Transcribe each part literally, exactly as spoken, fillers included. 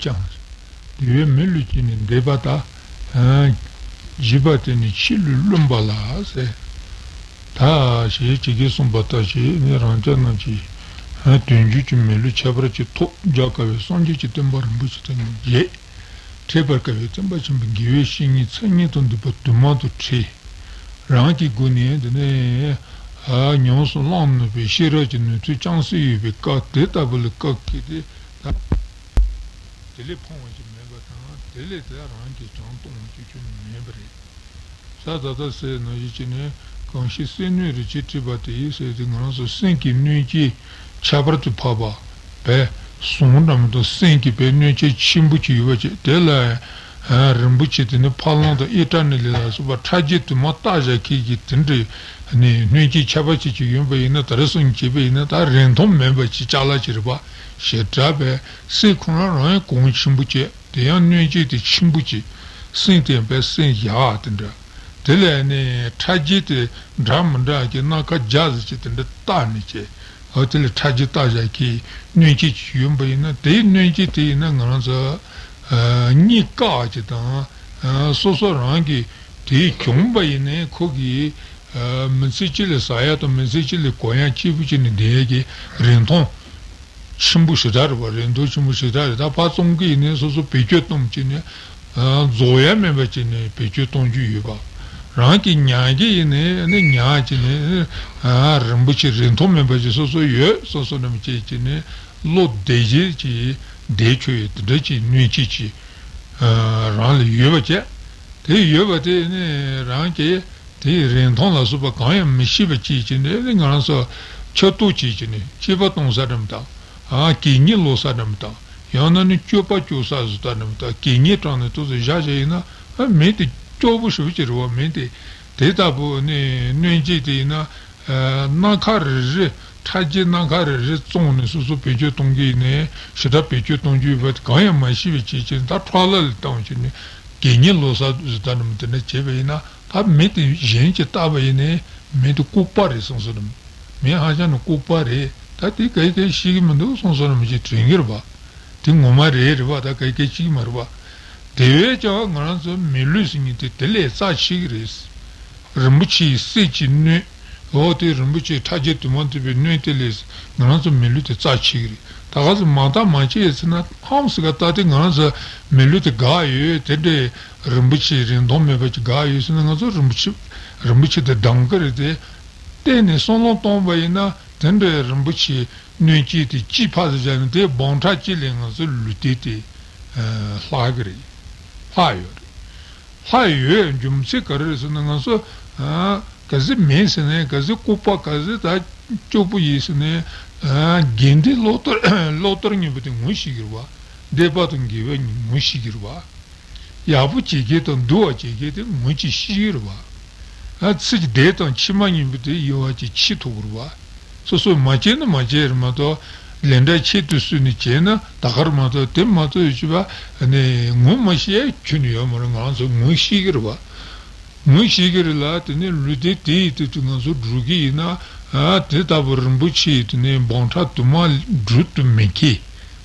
ཀྱང་། དེ་བས་མི་བསླུས་བྱས་ནས་འདས་པ་དག། བྱིས་པ་དེ་ནི་ཕྱི་བསླུས་བླུན་པ་ལ་ཟེར། ད་ཞེས་ཇི་སྐད་གསུངས་པ་ལྟར་བྱས་ནས་རང་ཅག་རྣམས་ཀྱིས་དོན་བརྒྱུད་ཀྱི་མི་བསླུས་ཁྱད་པར་གྱི་ཐོག་མཇལ་དཀའ་བའི་སངས་རྒྱས་ཀྱི་བསྟན་པ་རིན་པོ་ཆེ་དང་མཇལ། འཕྲད་པར་དཀའ་བའི་བསྟན་པ་ཆེན་པོའི་དགེ་བའི་བཤེས་གཉེན་མཚན་སྙན་དུ་འདུས་པ་དུ་མ་དང་འཕྲད། རང་གི་སྒོ་ནས་འདི་ནས་ཉམས་སུ་བླང་ནུས་པའི་ཤེས་རབ་ཀྱི་ནུས་མཐུ་ཅུང་ཟད་ཡོད་པའི་སྐབས་དེ་ལྟ་བུ་ལ་བཀག་གིས་ཏེ། དེ་ལས་ཕོངས་པ་ཅིག་མེད་པ་དང་དེ་ལས་དེ་རང་གིས་བྱམས་གཏོང་བ་ཅིག་ཁྱོན་ནས་མེད་པ་རེད། ས་ད་ལྟ་ཟེར་ནང་བཞིན་བྱས་ནས་གང་ཞིག་སེམས་ནུས་རེ་ཅིག་བྲིས་པ་དེ་ཡིས་ཟེར་ཏེ་ང་རང་ཚོ་སེམས་ཀྱི་གནོད་སྐྱེལ་ཁྱད་པར་དུ་འཕགས་པ་བས་བཟུང་འགྲམ་དུ་སེམས་ཀྱི་བས་གནོད་སྐྱེལ་ཆེན་པོ་ཅིག་ཡོད་པ་ཅིག་དེ་ལ་རིན་པོ་ཆེ་དེ་ནི་ཕ་ལོང་དང་ཨི་ཊ་ནི་ལི་ལ་སོགས་པ་ཕྲ་རྒྱས་དུ་མ་བཏགས་བཞག་མཁན་གྱི་དེ་འདྲའི་གནོད་སྐྱེལ་ཁྱད་པར་ཅན་ཅིག་ཡོད་པ་ཡིན་ན་ད་རེས་སོང་བྱས་པ་ཡིན་ན་ད་རིན་ཐང་མེད་པ་ཅིག་ཅ་ལག་ཅིག་རེད་པ། ཞེ་དྲག་པས་སེམས་ཁོ་རང་རང་ཡང་གོང་ཆེན་པོ་བྱས། དེ་ཡང་གནོད་བྱེད་དེ་ཆེན་པོ་ཅིག་སེམས་དེ་བས་སེམས་བཞག་དེ་འདྲ། དེ་ལས་ནི་ཕྲ་རྒྱས་དེ་འདྲ་མི་འདྲ་གི་སྣ་ཁ་བརྒྱ་ཟེར་ཅིག་དེ་འདྲ་བཏགས་ནས་བྱས། འོ་དེ་ལས་ཕྲ་རྒྱས་བཏགས་བཞག་གི་གནོད་བྱེད་ཅིག་ཡོད་པ་ཡིན་ན་དེའི་གནོད་བྱེད་དེ་ཡིན་ན་ང་རང་ཚོ་གཉིད་བཀག་ཅིག་དང་སོ་སོ་རང་གི་དེ་བྱུང་པ་ཡིན་ནའི་ཁོ་གི་མི་ཚེ་གཅིག་ལ་ཟ་ཡག་དང་མི་ཚེ་གཅིག་ལ་གོན་ཡག་གཅིག་པུ་བྱས་ནས་བསྡད་ཡག་གི་རིན་ཐང་ཆེན་པོ་ཞེ་དྲག་རེད་པ། རིན་ཐང་ཆེན་པོ་ཞེ་དྲག་རེད། ད་ཕར་བཙོང་གི་ཡིན་ནའི་སོ་སོ་བེད་སྤྱོད་གཏོང་བྱས་ནས་རྫོགས་ཡ་མེད་པ་བྱས་ནས་བེད་སྤྱོད་གཏོང་རྒྱུ་ཡོད་པ། རང་གིས་ཉར་གི་ཡིན་ནའི་ནི་ཉར་བྱས་ནས་རིན་པོ་ཆེ་རིན་ཐང་མེད་པ་ཅིག་སོ་སོ་ཡོད་སོ་སོ་ནམ་བྱས་བྱས་ནས་བློ་བདེ་བྱེད་ཅིག་བདེ་ཆོག་ཡོད་དེ་འདྲ་ཅིག་གནོད་བྱེད་ཅིག་རང་ལ་ཡོད་པ་བྱས། དེ་ཡོད་པ་དེ་ནི་རང་གིས་དེའི་རིན་ཐང་ལ་སོགས་པ་གང་ཡང་མི་ཤེས་པ་ཅིག་བྱས་ནས་ནི་ང་རང་ཚོ་ཆགས་རྟོག་ཅིག་བྱས་ནས་སྐྱེས་པ་གཏོང་ས་འདྲ་མི་དང་། ཨ་གད་སྙིགས་ལོག་ས་འདྲ་མི་དང་། ཡང་ན་ནི་སྐྱོ་པ་སྐྱོ་ས་བཟོ་ལྟ་འདྲ་མི་དང་། གད་སྙིགས་དྲངས་ནས་ཏོག་ཙམ་བཞག་བཞག་ཡིན་ན་ཨ་མི་དེ་སྐྱོ་པོ་ཞེ་པོ་ཅིག་རེད་པ། མི་དེ་དེ་ལྟ་བུ་ནི་གནོད་བྱེད་དེ་ཡིན་ན། སྣ་ཁ་རེ་རེ། ཕྲ་རྒྱས་སྣ་ཁ་རེ་རེ་བཙོངས་ནས་སོ་སོ་བེད་སྤྱོད་གཏོང་གི་ཡིན་ནའི་ཞེ་དྲག་བེད་སྤྱོད་གཏོང་རྒྱུ་ཡོད་པ་དེ་གང་ཡང་མ་ཤེས་པའི་ཆེད་ཅིག་ད་ཁྲག་ལ་ལ་བཏང་བྱས་ནས་གད་སྙིགས་ལོག་ས་བཟོ་ལྟ་འདྲ་མི་དེ་འདྲ་བྱས་པ་ཡིན་ན་ད་མི་དེ་གཞན་གྱིས་བལྟས་པ་ཡིན་ནའི་མི་དེ་ལྐུགས་པ་རེད་གསུངས་སོ་ནམ། མི་ཧ་ཅང་ནས་ལྐུགས་པ་རེད། ད་དེ་ག་ག་ཤེས་ཀྱི་མི་འདུག་གསུངས་སོ་ནམ་ཅིག་དྲན་གྱི་རེད་པ། དེ་ངོ་མ་རེད་རེད་པ། ད་ག་ག་ཤེས་ཀྱི་མ་རེད་པ། དེ་བས་ཀྱང་ང་རང་ཚོ་མི་ལུས་ཟེར་མཁན་དེ་དེ་ལས་རྩ་ཆེ་གི་རེད། རིན་པོ་ཆེའི་གསེར་གྱི་སྣོད། འོ་དེ་རིན་པོ་ཆེ་ཕྲ་རྒྱས་དུ་མ་འདུས་པའི་སྣོད་དེ་ལས་ང་རང་ཚོ་མི་ལུས་དེ་རྩ་ཆེ་གི་རེད། ད་ག་ཚོད་མ་བརྟག་མ་དཔྱད་ཡོད་ཟེར་ན་ཧམ་སི་ག་ལྟ་དེ་ང་རང་ཚོ་མི་ལུས་དེ་འགག་ཡོད་དེ་འདྲའི་རིན་པོ་ཆེ་རིན་ཐང་མེད་པ་ཅིག་འགག་ཡོད་ཟེར་ན་ང་ཚོ་རིན་པོ་ཆེ་རིན་པོ་ཆེ་དེ་འགྲང་གི་རེད་དེ། གཏན་ནས་བསམ་བློ་གཏོང་པ་ཡིན་ན་དེ་འདྲའི་རིན་པོ་ཆེ་སྣོད་ཅིག་དེ་གཅིག་ཕར་ཚུར་བཞག་ན་དེ་སྦོམ་ཕྲ་གཅིག་ལས་ང་ཚོ་ལུས་རྟེན་དེ་ལྷག་གི་རེད། ལྷག་ཡོད་རེད། ལྷག་ཡོད་རྒྱུ་མཚན་ག་རེ་རེད་ཟེར་ན་ང་ཚོ་ག་ཚོད་མིན་ཟེར་ནའི་ག་ཚོད་ལྐུགས་པ་ག་ཚོད་ད་སྐྱོ་པོ་ཡིན་ཟེར་ནའི་དགེ་འདུན་བློ་གཏོར་བློ་གཏོར་གཉིས་པོ་དེ་ངོ་ཤེས་ཀྱི་རེད་པ། འདོད་པ་དང་དགེ་བ་གཉིས་ངོ་ཤེས་ཀྱི་རེད་པ། ཡག་པོ་བྱེད་མཁན་དང་སྡུག་པ་བྱེད་མཁན་དེ་ངོ་ཅིག་ཤེས་ཀྱི་རེད་པ། ཨ་ཚིག་འདས་དང་ཕྱི་མ་གཉིས་པོ་དེ་དབྱེ་བ་ཅིག་ཕྱེ་ཐུབ་ཀྱི་རེད་པ། སོ་སོས་མ་བྱས་ན་མ་བྱས་རེད་མ་གཏོགས་ལས་འབྲས་ཆེད་དུ་བཟུང་ནས་བྱས་ན་ད་ག་རེད་མ་གཏོགས་དེ་མ་གཏོགས་ཡོད་ཅེས་པ་ནི་ངོ་མ་ཤེས་ཡ་ཁྱོན་ནས་ཡོད་མ་རེད། ང་ཚོ་ངོ་ཤེས་ཀྱི་རེད་པ། ངོ་ཤེས་ཀྱི་རེད་ལ་དེ་ནས་ལུས་རྟེན་དེ་ཡི་དེ་དུས་ང་ཚོ་སྒྲུབ་ཀྱི་ཡིན་ན་ཨ་དེ་ལྟ་བུ་རིན་པོ་ཆེ་དེ་ནས་སྦོམ་ཕྲ་དུ་མ་སྒྲུབ་ཏུ་མེད་མཁན།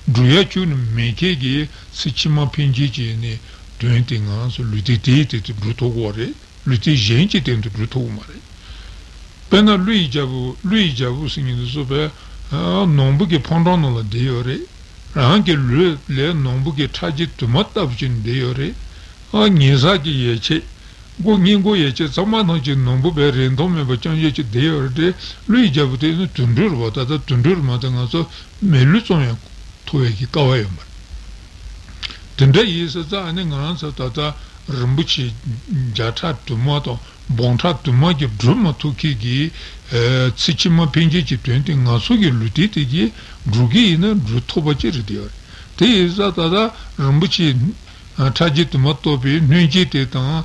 སྒྲུབ་ཡ་ཁྱོན་ནས་མེད་མཁན་གྱི་ཚེ་ཕྱི་མ་འཕེན་བྱེད་ཀྱི་ནི་དོན་དེ་ང་རང་ཚོ་ལུས་རྟེན་དེའི་དེ་དེ་སྒྲུབ་ཐུབ་ཀྱི་རེད། ལུས་རྟེན་གཞན་གྱི་སྟེང་དུ་སྒྲུབ་ཐུབ་ཀྱི་མ་རེད། དཔེར་ན་ཀླུ་ཡི་རྒྱལ་པོ་ཀླུ་ཡི་རྒྱལ་པོ་ཟེར་མཁན་དེ་ཚོ་བས་ནོར་བུ་གི་ཕོ་བྲང་ནང་ལ་བསྡད་ཡོད་རེད། རང་གི་ལུས་ལས་ནོར་བུ་གི་ཕྲ་རྒྱས་དུ་མ་ལྟ་བུ་ཅིག་བསྡད་ཡོད་རེད། ཨ་ཉེ་ས་གི་ཡེ་ཆེ། སྒོ་སྙིང་སྒོ་ཡེ་ཆེ་ཚང་མ་ནང་གི་ནོར་བུ་བས་རིན་ཐང་མེད་པ་རྐྱང་རྐྱང་ཅིག་བསྡད་ཡོད་རེད་དེ། ཀླུ་ཡི་རྒྱལ་པོ་དེ་ནི་དུད་འགྲོ་རེད་པ། ད་ལྟ་དུད་འགྲོ་རེད་མ་གཏོགས་ང་ཚོ་མི་ལུས་ཙམ་ཡང་ཐོབ་ཡས་ཀྱི་སྐལ་བ་ཡོད་མ་རེད། དེ་འདྲ་ཡིན་ཟེར་ཙང་ཨ་ནི་ང་རང་ཚོ་ད་ལྟ་རིན་པོ་ཆེ་བརྒྱ་ཕྲག་དུ་མ་དང་སྦོམ་ཕྲག་དུ་མ་གིས་སྒྲུབ་མ་ཐུབ་མཁན་གྱི་ཚེ་ཕྱི་མ་འཕེན་བྱེད་ཀྱི་དོན་དེ་ང་ཚོ་གི་ལུས་རྟེན་དེ་གིས་སྒྲུབ་ཀྱི་ཡིན་ན་སྒྲུབ་ཐུབ་པ་ཅིག་རེད་དེ་ཡོད་རེད། དེ་ཡིན་ཙང་ད་ལྟ་རིན་པོ་ཆེ་ཕྲ་རྒྱས་དུ་མ་གཏོར་བའི་སྣོད་ཆས་དེ་དང་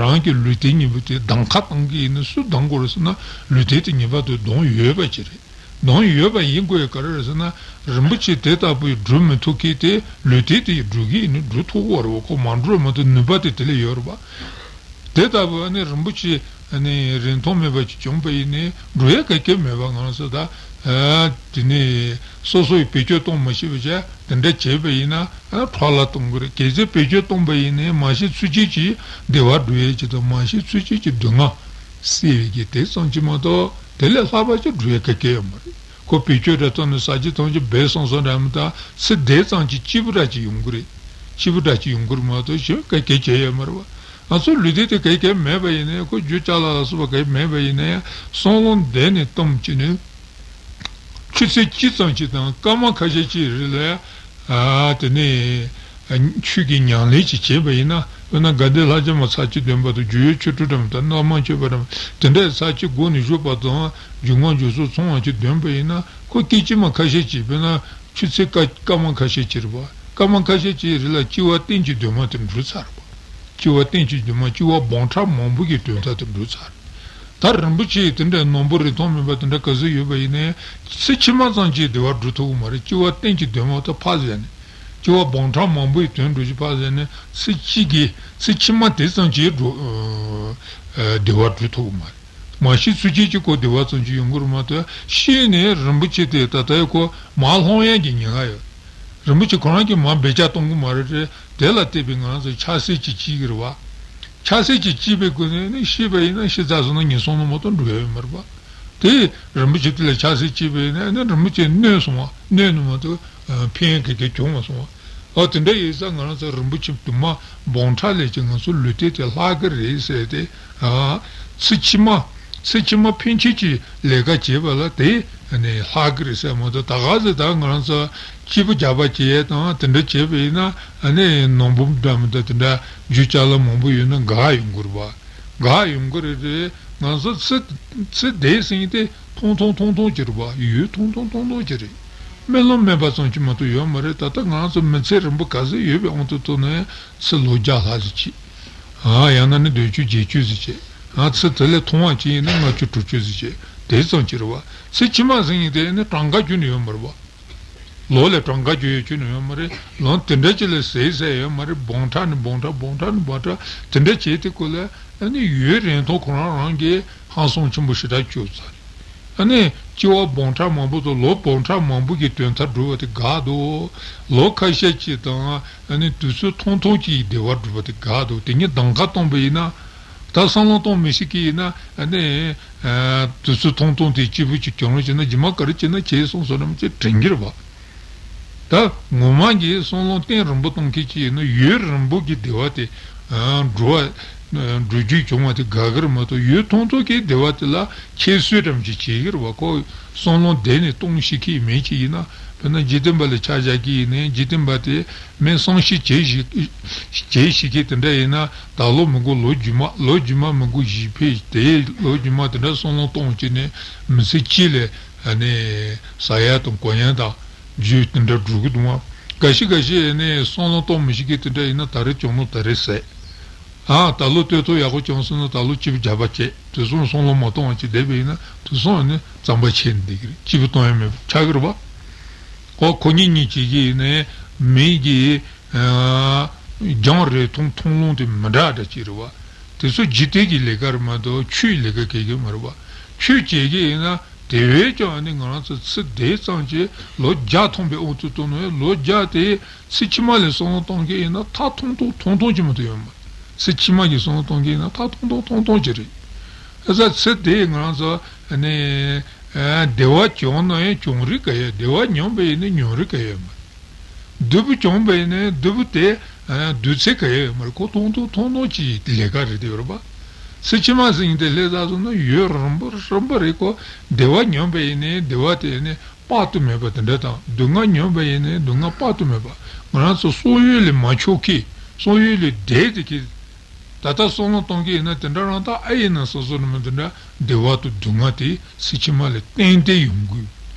རང་གི་ལུས་རྟེན་གཉིས་པོ་དེ་གདམ་ཁ་བཏང་གི་ཡིན་ན་སུ་གདམ་དགོས་རེད་ཟེར་ན་ལུས་རྟེན་དེ་ངེས་པར་དུ་གདམ་འོས་པ་ཅིག་རེད། གདམ་འོས་པ་ཡིན་དགོས་ཡ་ག་རེ་རེད་ཟེར་ན། རིན་པོ་ཆེ་དེ་ལྟ་བུའི་སྒྲུབ་མི་ཐུབ་མཁན་དེ་ལུས་རྟེན་དེ་ཡིས་སྒྲུབ་ཀྱི་ཡིན་ན་སྒྲུབ་ཐུབ་ཀྱི་རེད་པ། ཁོ་མ་སྒྲུབ་མ་ཐུབ་ནུས་པ་དེ་དེ་ལ་ཡོད་རེད་པ། དེ་ལྟ་བུ་ཨ་ནི་རིན་པོ་ཆེ་ ནི་རིན་ཐང་མེད་པ་ཅིག་བྱུང་པ་ཡིན་ནའི་འགྲོ་ཡ་ག་གེ་མེད་པ་ང་རང་ཚོ་ད། དེ་ནས་སོ་སོ་ཡི་བེད་སྤྱོད་གཏོང་མ་ཤེས་པ་བྱས་དེ་འདྲ་བྱས་པ་ཡིན་ན་ཕྲག་ལ་གཏོང་གི་རེད། གལ་སྲིད་བེད་སྤྱོད་གཏོང་པ་ཡིན་ནའི་མ་ཤི་ཚུལ་ཁྲིམས་ཀྱི་བདེ་བ་སྒྲུབ་ཡས་ཀྱི་དང་མ་ཤི་ཚུལ་ཁྲིམས་ཀྱི་སྡུག་བསྔལ་སེལ་བའི་གི་དེ་ཙམ་གྱིས་མ་གཏོགས་དེ་ལས་ལྷག་པ་ཅིག་སྒྲུབ་ཡས་ག་གེ་ཡོད་མ་རེད། ཁོ་བེད་སྤྱོད་འདྲ་བཏང་ནས་ཟ་རྒྱུ་འཐུང་རྒྱུ་སྦས་སོང་སོང་འདྲ་མི་འདུག་ཚེ་འདས་ཙམ་གྱི་སྐྱིད་པོ་འདྲ་ཅིག་ཡོང་གི་རེད། སྐྱིད་པོ་འདྲ་ཅིག་ཡོང་གི་རེད་མ་གཏོགས་གཞན་ག་གེ་བྱས་ཡོད་མ་རེད་བ། ང་ཚོ་ལུས་རྟེན་དེ་ག་གེ་མེད་པ་ཡིན་ནའི་ཁོ་རྒྱུ་ཅ་ལག་ལ་སོགས་པ་ག་གེ་མེད་པ་ཡིན་ན་ཡང་བསམ་བློ་འདས་ནས་གཏོང་བྱས་ནས་ཆུ་ཚོད་གཅིག་ཙམ་ཅིག་དང་སྐར་མ་ཁ་ཤས་ཅིག་རིང་ལ་ཨ་དེ་ནས་ཆོས་ཀྱི་ཉམས་ལེན་ཅིག་བྱས་པ་ཡིན་ན། དཔེར་ན་དགའ་ལྡན་ལྷ་བརྒྱ་མ་ཚར་གཅིག་འདོན་པ་དང་རྒྱུ་ཡོད་ཆོས་དྲུག་འདྲ་མི་དང་བླ་མ་མཆོད་པ་འདྲ་མི་དེ་འདྲའི་ཚར་གཅིག་སྒོ་ནས་བཞུགས་པ་དང་རྒྱུ་སྔ་རྒྱུ་སོ་ཚང་བ་ཅིག་འདོན་པ་ཡིན་ན་ཁོ་སྐད་ཅིག་མ་ཁ་ཤས་ཅིག་དཔེར་ན་ཆུ་ཚོད་སྐར་སྐར་མ་ཁ་ཤས་ཅིག་རེད་པ། སྐར་མ་ཁ་ཤས་ཅིག་རིང་ལ་སྐྱེ་བ་གཏན་གྱི་འདུན་མ་དེ་འགྲུབ་ཚར་བ། སྐྱེ་བ་གཏན་གྱི་འདུན་མ་སྐྱེ་བ་སྦོམ་ཕྲ་མང་པོ་གི་དོན་དག་དེ་འགྲུབ་ཚར། ད་རིན་པོ་ཆེ་དེ་འདྲའི་ནོར་བུ་རིན་ཐང་མེད་པ་དེ་འདྲ་ག་ཚོད་ཡོད་པ་ཡིན་ནའི་ཚེ་ཕྱི་མ་ཙམ་གྱི་བདེ་བ་སྒྲུབ་ཐུབ་ཀྱི་མ་རེད། སྐྱེ་བ་གཏན་གྱི་འདུན་མ་དེ་ཕར་ཟད་ནས་སྐྱེ་བ་སྦོམ་ཕྲ་མང་པོའི་དོན་སྒྲུབ་ཀྱི་ཕར་ཟད་ནས་ཚེ་གཅིག་གི་ཚེ་ཕྱི་མ་དེ་ཙམ་གྱི་འགྲོ་ཨ་བདེ་བ་སྒྲུབ་ཐུབ་ཀྱི་མ་རེད། མ་ཤི་ཚུལ་ཁྲིམས་ཀྱི་ཁོ་བདེ་བ་ཙམ་གྱི་ཡོང་གི་རེད་མ་གཏོགས་ཤི་ནས་རིན་པོ་ཆེ་དེ་ད་ལྟའི་ཁོ་མར་ལྷུང་ཡས་ཀྱི་ཉེན་ཁ་ཡོད། རིན་པོ་ཆེ་ཁོ་རང་གིས་མར་འབུད་རྒྱག་གཏོང་གི་མ་རེད་དེ། དེ་ལ་བརྟེན་པའི་ང་རང་ཚོ་ཆགས་སྲེད་ཀྱིས་སྐྱེ་གི་རེད་བ། ཆགས་སྲེད་ཀྱིས་སྐྱེས་པའི་སྒོ་ནས་ནི་ཤི་བ་ཡིན་ན་ཤི་ཚར་སོང་ན་ངན་སོང་ལ་མ་གཏོགས་འགྲོ་ཡ་ཡོད་མ་རེད་བ། དེ་རིན་པོ་ཆེ་དེ་ལ་ཆགས་སྲེད་སྐྱེས་པ་ཡིན་ན་ནི་རིན་པོ་ཆེ་གནོད་སོང་བ། གནོད་ནི་མ་གཏོགས་ཕན་ཡོན་ག་གེ་བྱུང་མ་སོང་བ། ཨོ་དེ་འདྲ་ཡིན་ཙང་ང་རང་ཚོ་རིན་པོ་ཆེ་དུ་མ་སྦོམ་ཕྲ་ལས་ཀྱི་ང་ཚོ་ལུས་རྟེན་དེ་ལྷག་གི་རེད་ཟེར་ཏེ། ཨ་ཚེ་ཕྱི་མ་ཚེ་ཕྱི་མ་ཕན་ཆད་ཀྱི་ལས་ཀ་བྱེད་པ་ལ་དེ་ནི་ལྷག་གི་རེད་ཟེར་མ་གཏོགས། ད་ག་ཟེ་ད་ང་རང་ཚོ་སྐྱིད་པོ་རྒྱག་པ་བྱེད་དང་དེ་འདྲ་བྱེད་པ་ཡིན་ན་ཨ་ནི་ནོར་བུ་འདྲ་མི་འདྲ་དེ་འདྲ་རྒྱུ་ཅ་ལག་མང་པོ་ཡོད་ན་འགག་ཡོང་གི་རེད་བ། འགག་ཡོང་གི་རེད་དེ། ང་ཚོ་ཚེ་ཚེ་འདས་ཟིན་དེ་ཐུང་ཐུང་ཐུང་ཐུང་ཅིག་རེད་བ། ཡུན་ཐུང་ཐུང་ཐུང་ཐུང་ཅིག་རེད། རྨི་ལམ་མེད་པ་ཙམ་གྱིས་མ་གཏོགས་ཡོད་མ་རེད། ད་ལྟ་ང་ཚོ་མི་ཚེ་རིང་པོ་ག་ཚོད་ཡོད་པའི་དབང་དུ་གཏོང་ན་ཡང་ཚེ་ལོ་བརྒྱ་ལྷག་ཙམ་ཅིག་ཨ་ཡང་ན་ནི་བདུན་ཅུ་བརྒྱད་ཅུ་ཙམ་ཅིག་ཨ་ཚེ་དེ་ལས་ཐུང་བ་ཅིག་ཡིན་ན་ལྔ་བཅུ་དྲུག་ཅུ་ཙམ་ཅིག་དེ་ཙམ་ཅིག་རེད་བ། ཚེ་ཕྱི་མ་ཟིན་ཡིན་དེ་ནི་གྲངས་ཀ་རྒྱུན་ནས་ཡོད་མ་རེད་བ། ལོ་ལ་གྲངས་ཀ་བརྗོད་ཡོད་ཀྱི་ནི་ཡོད་མ་རེད། ལོ་དེ་འདྲ་ཅིག་ལ་ཟད་ཟད་ཡོད་མ་རེད། སྦོམ་ཕྲ་ནི་སྦོམ་ཕྲ་སྦོམ་ཕྲ་ནི་སྦོམ་ཕྲ་དེ་འདྲ་བྱས་ཏེ་ཁོ་ལ་ཨ་ནི་ཡུན་རིང་ཐུང་ཁོ་རང་རང་གིས་ཧང་སང་ཆེན་པོ་ཞེ་དྲག་བྱུང་ཚར་རེད། ཨ་ནི་སྐྱེ་བ་སྦོམ་ཕྲ་མང་པོ་དང་ལོ་སྦོམ་ཕྲ་མང་པོ་གི་དོན་དག་སྒྲུབ་པ་དེ་དགའ་འདུག་ལོ་ཁ་ཤས་ཅིག་དང་ཨ་ནི་དུས་ཚོད་ཐུང་ཐུང་ཅིག་བདེ་བ་སྒྲུབ་པ་དེ་དགའ་འདུག་དེ་ཉིད་གདམ་ཁ་བཏང་པ་ཡིན་ན། ད་བསམ་བློ་གཏོང་མི་ཤེས་ཀྱི་ཡིན་ན་ཨ་ནི། ཨ་དུས་ཚོད་ཐུང་ཐུང་དེ་སྐྱིད་པོ་ཅིག་བྱུང་རོགས་བྱས་ན་རྗེས་མ་ག་རེ་བྱས་ན་བྱས་སོང་བསམ་ནས་དྲན་གྱི་རེད་བ། ད་ངོ་མ་གི་བསམ་བློ་གཏིང་རིང་པོ་གཏོང་མཁན་ཅིག་ཡིན་ན་ཡུན་རིང་པོ་གི་བདེ་བ་དེ་ཨ་འགྲོ་བ་འགྲོ་རྒྱུ་བྱུང་བ་དེ་དགའ་གི་རེད་མ་གཏོགས་ཡུན་ཐུང་ཐུང་གི་བདེ་བ་དེ་ལ་ཁྱད་གསོད་ཙམ་ཅིག་བྱེད་ཀྱི་རེད་བ། ཁོ་བསམ་བློ་བདེ་ནས་གཏོང་ཤེས་ཀྱི་མེད་ཅིག་ཡིན་ན། དཔེར་ན་འཇིག་རྟེན་པ་ལ་ཆ་བཞག་གི་ཡིན་ན་འཇིག་རྟེན་པ་དེ། མི་བསམ་ཤེས་བྱེད་ཤེས་བྱེད་ཤེས་མཁན་དེ་འདྲ་ཡིན་ན་ད་ལོ་མི་དགོས་ལོ་རྗེས་མ་ལོ་རྗེས་མ་མི་དགོས་གཞིས་སྤོས་དེ་ལོ་རྗེས་མ་དེ་འདྲ་བསམ་བློ་གཏོང་བྱས་ནས་མི་ཚེ་གཅིག་ལ་ཨ་ནི་ཟ་ཡ་དང་གོན་ཡ་དང་རྒྱུ་དེ་འདྲ་འགྲོ་གི་འདུག་མ། འགའ་ཞིག་འགའ་ཞིག་ཨ་ནི་བསམ་བློ་གཏོང་མི་ཤེས་མཁན་དེ་འདྲ་ཡིན་ན་ད་རེས་བྱུང་ན་ད་རེས་ཟད། ཨ་ད་ལོ་སྟོད་ཐོག་ཡག་པོ་བྱུང་སོང་ན་ད་ལོ་སྐྱིད་པོ་རྒྱག་པ་བྱེད། དེ་སོང་བསམ་བློ་མ་གཏོང་བ་ཅིག་བསྡད་པ་ཡིན་ན་དེ་སོང་ཨ་ནི་རྩམ་པ་ཆད་ནས་བསྡད་ཀྱི་རེད། སྐྱིད་པོ་གཏོང་ཡ་མེད་པ་ཆགས་ཀྱི་རེད་བ། ཨོ་ཁོ་གཉིས་གཉིས་བྱེད་ཀྱི་ཡིན་ནའི་མི་གི་ཨ་རྒྱང་རིང་ཐུང་ཐུང་ལུང་དེ་མི་འདྲ་འདྲ་ཅིག་རེད་བ། དེ་ཚོ་འཇིག་རྟེན་གྱི་ལས་ཀ་རེད་མ་གཏོགས་ཆོས་ལས་ཀ་གལ་གི་མ་རེད་བ། ཆོས་བྱེད་ཀྱི་ཡིན་ན་དེ་བས་ཀྱང་ཨ་ནི་ང་རང་ཚོ་ཚེ་འདས་ཙམ་གྱི་ལོ་བརྒྱ་ཐམ་པའི་དབང་དུ་བཏང་ན་ལོ་བརྒྱ་དེ་ཚེ་ཕྱི་མ་ལ་བསམ་བློ་གཏོང་གི་ཡིན་ན་ཐག་ཐུང་ཐུང་ཐུང་ཐུང་ཅིག་མ་གཏོགས་ཡོད་མ་རེད། ཚེ་ཕྱི་མ་གི་བསམ་བློ་གཏོང་གི་ཡིན་ན་ཐག་ཐུང་ཐུང་ཐུང་ཐུང་ཅིག་རེད། ཨ་ཙི་ཚེ་འདས་ང་རང་ཚོ་ཨ་ནི་ཨ་བདེ་བ་བྱུང་ན་ཡང་བྱུང་རིགས་ག་ཡོད། བདེ་བ་མྱོང་པ་ཡིན་ན་མྱོང་རིགས་ག་ཡོད་མ་རེད། སྡུག་པོ་བྱུང་བ་ཡིན་ན་སྡུག་པོ་དེ་སྡུག་ཚད་ག་ཡོད་མ་རེད། ཁོ་ཐུང་ཐུང་ཐུང་ཐུང་ཅིག་ལས་ཀ་རེད་དེ་རེད་པ། ཚེ་ཕྱི་མ་ཟེར་མཁན་དེ་སླེབས་ཚར་སོང་ན་ཡུན་རིང་པོ་རིང་པོ་རེད། ཁོ་བདེ་བ་མྱོང་བ་ཡིན་ན་བདེ་བ་དེ་ནི་དཔག་ཏུ་མེད་པ་དེ་འདྲ་དང་སྡུག་བསྔལ་མྱོང་བ་ཡིན་ན་སྡུག་བསྔལ་དཔག་ཏུ་མེད་པ། ང་རང་ཚོ་བསམ་ཡུལ་ལས་མ་ཆོག་གི་བསམ་ཡུལ་ལས་འདས་དེ་གི། ད་ལྟ་བསམ་བློ་གཏོང་གི་ཡིན་ན་དེ་འདྲ་རང་ད་ཨེ་ཡིན་ན་བསམ་བསམ་ནི་མ་དེ་འདྲ་བདེ་བ་དང་སྡུག་བསྔལ་དེ་ཚེ་ཕྱི་མ་ལ་གཏན་གཏན་ཡོང་དགོས།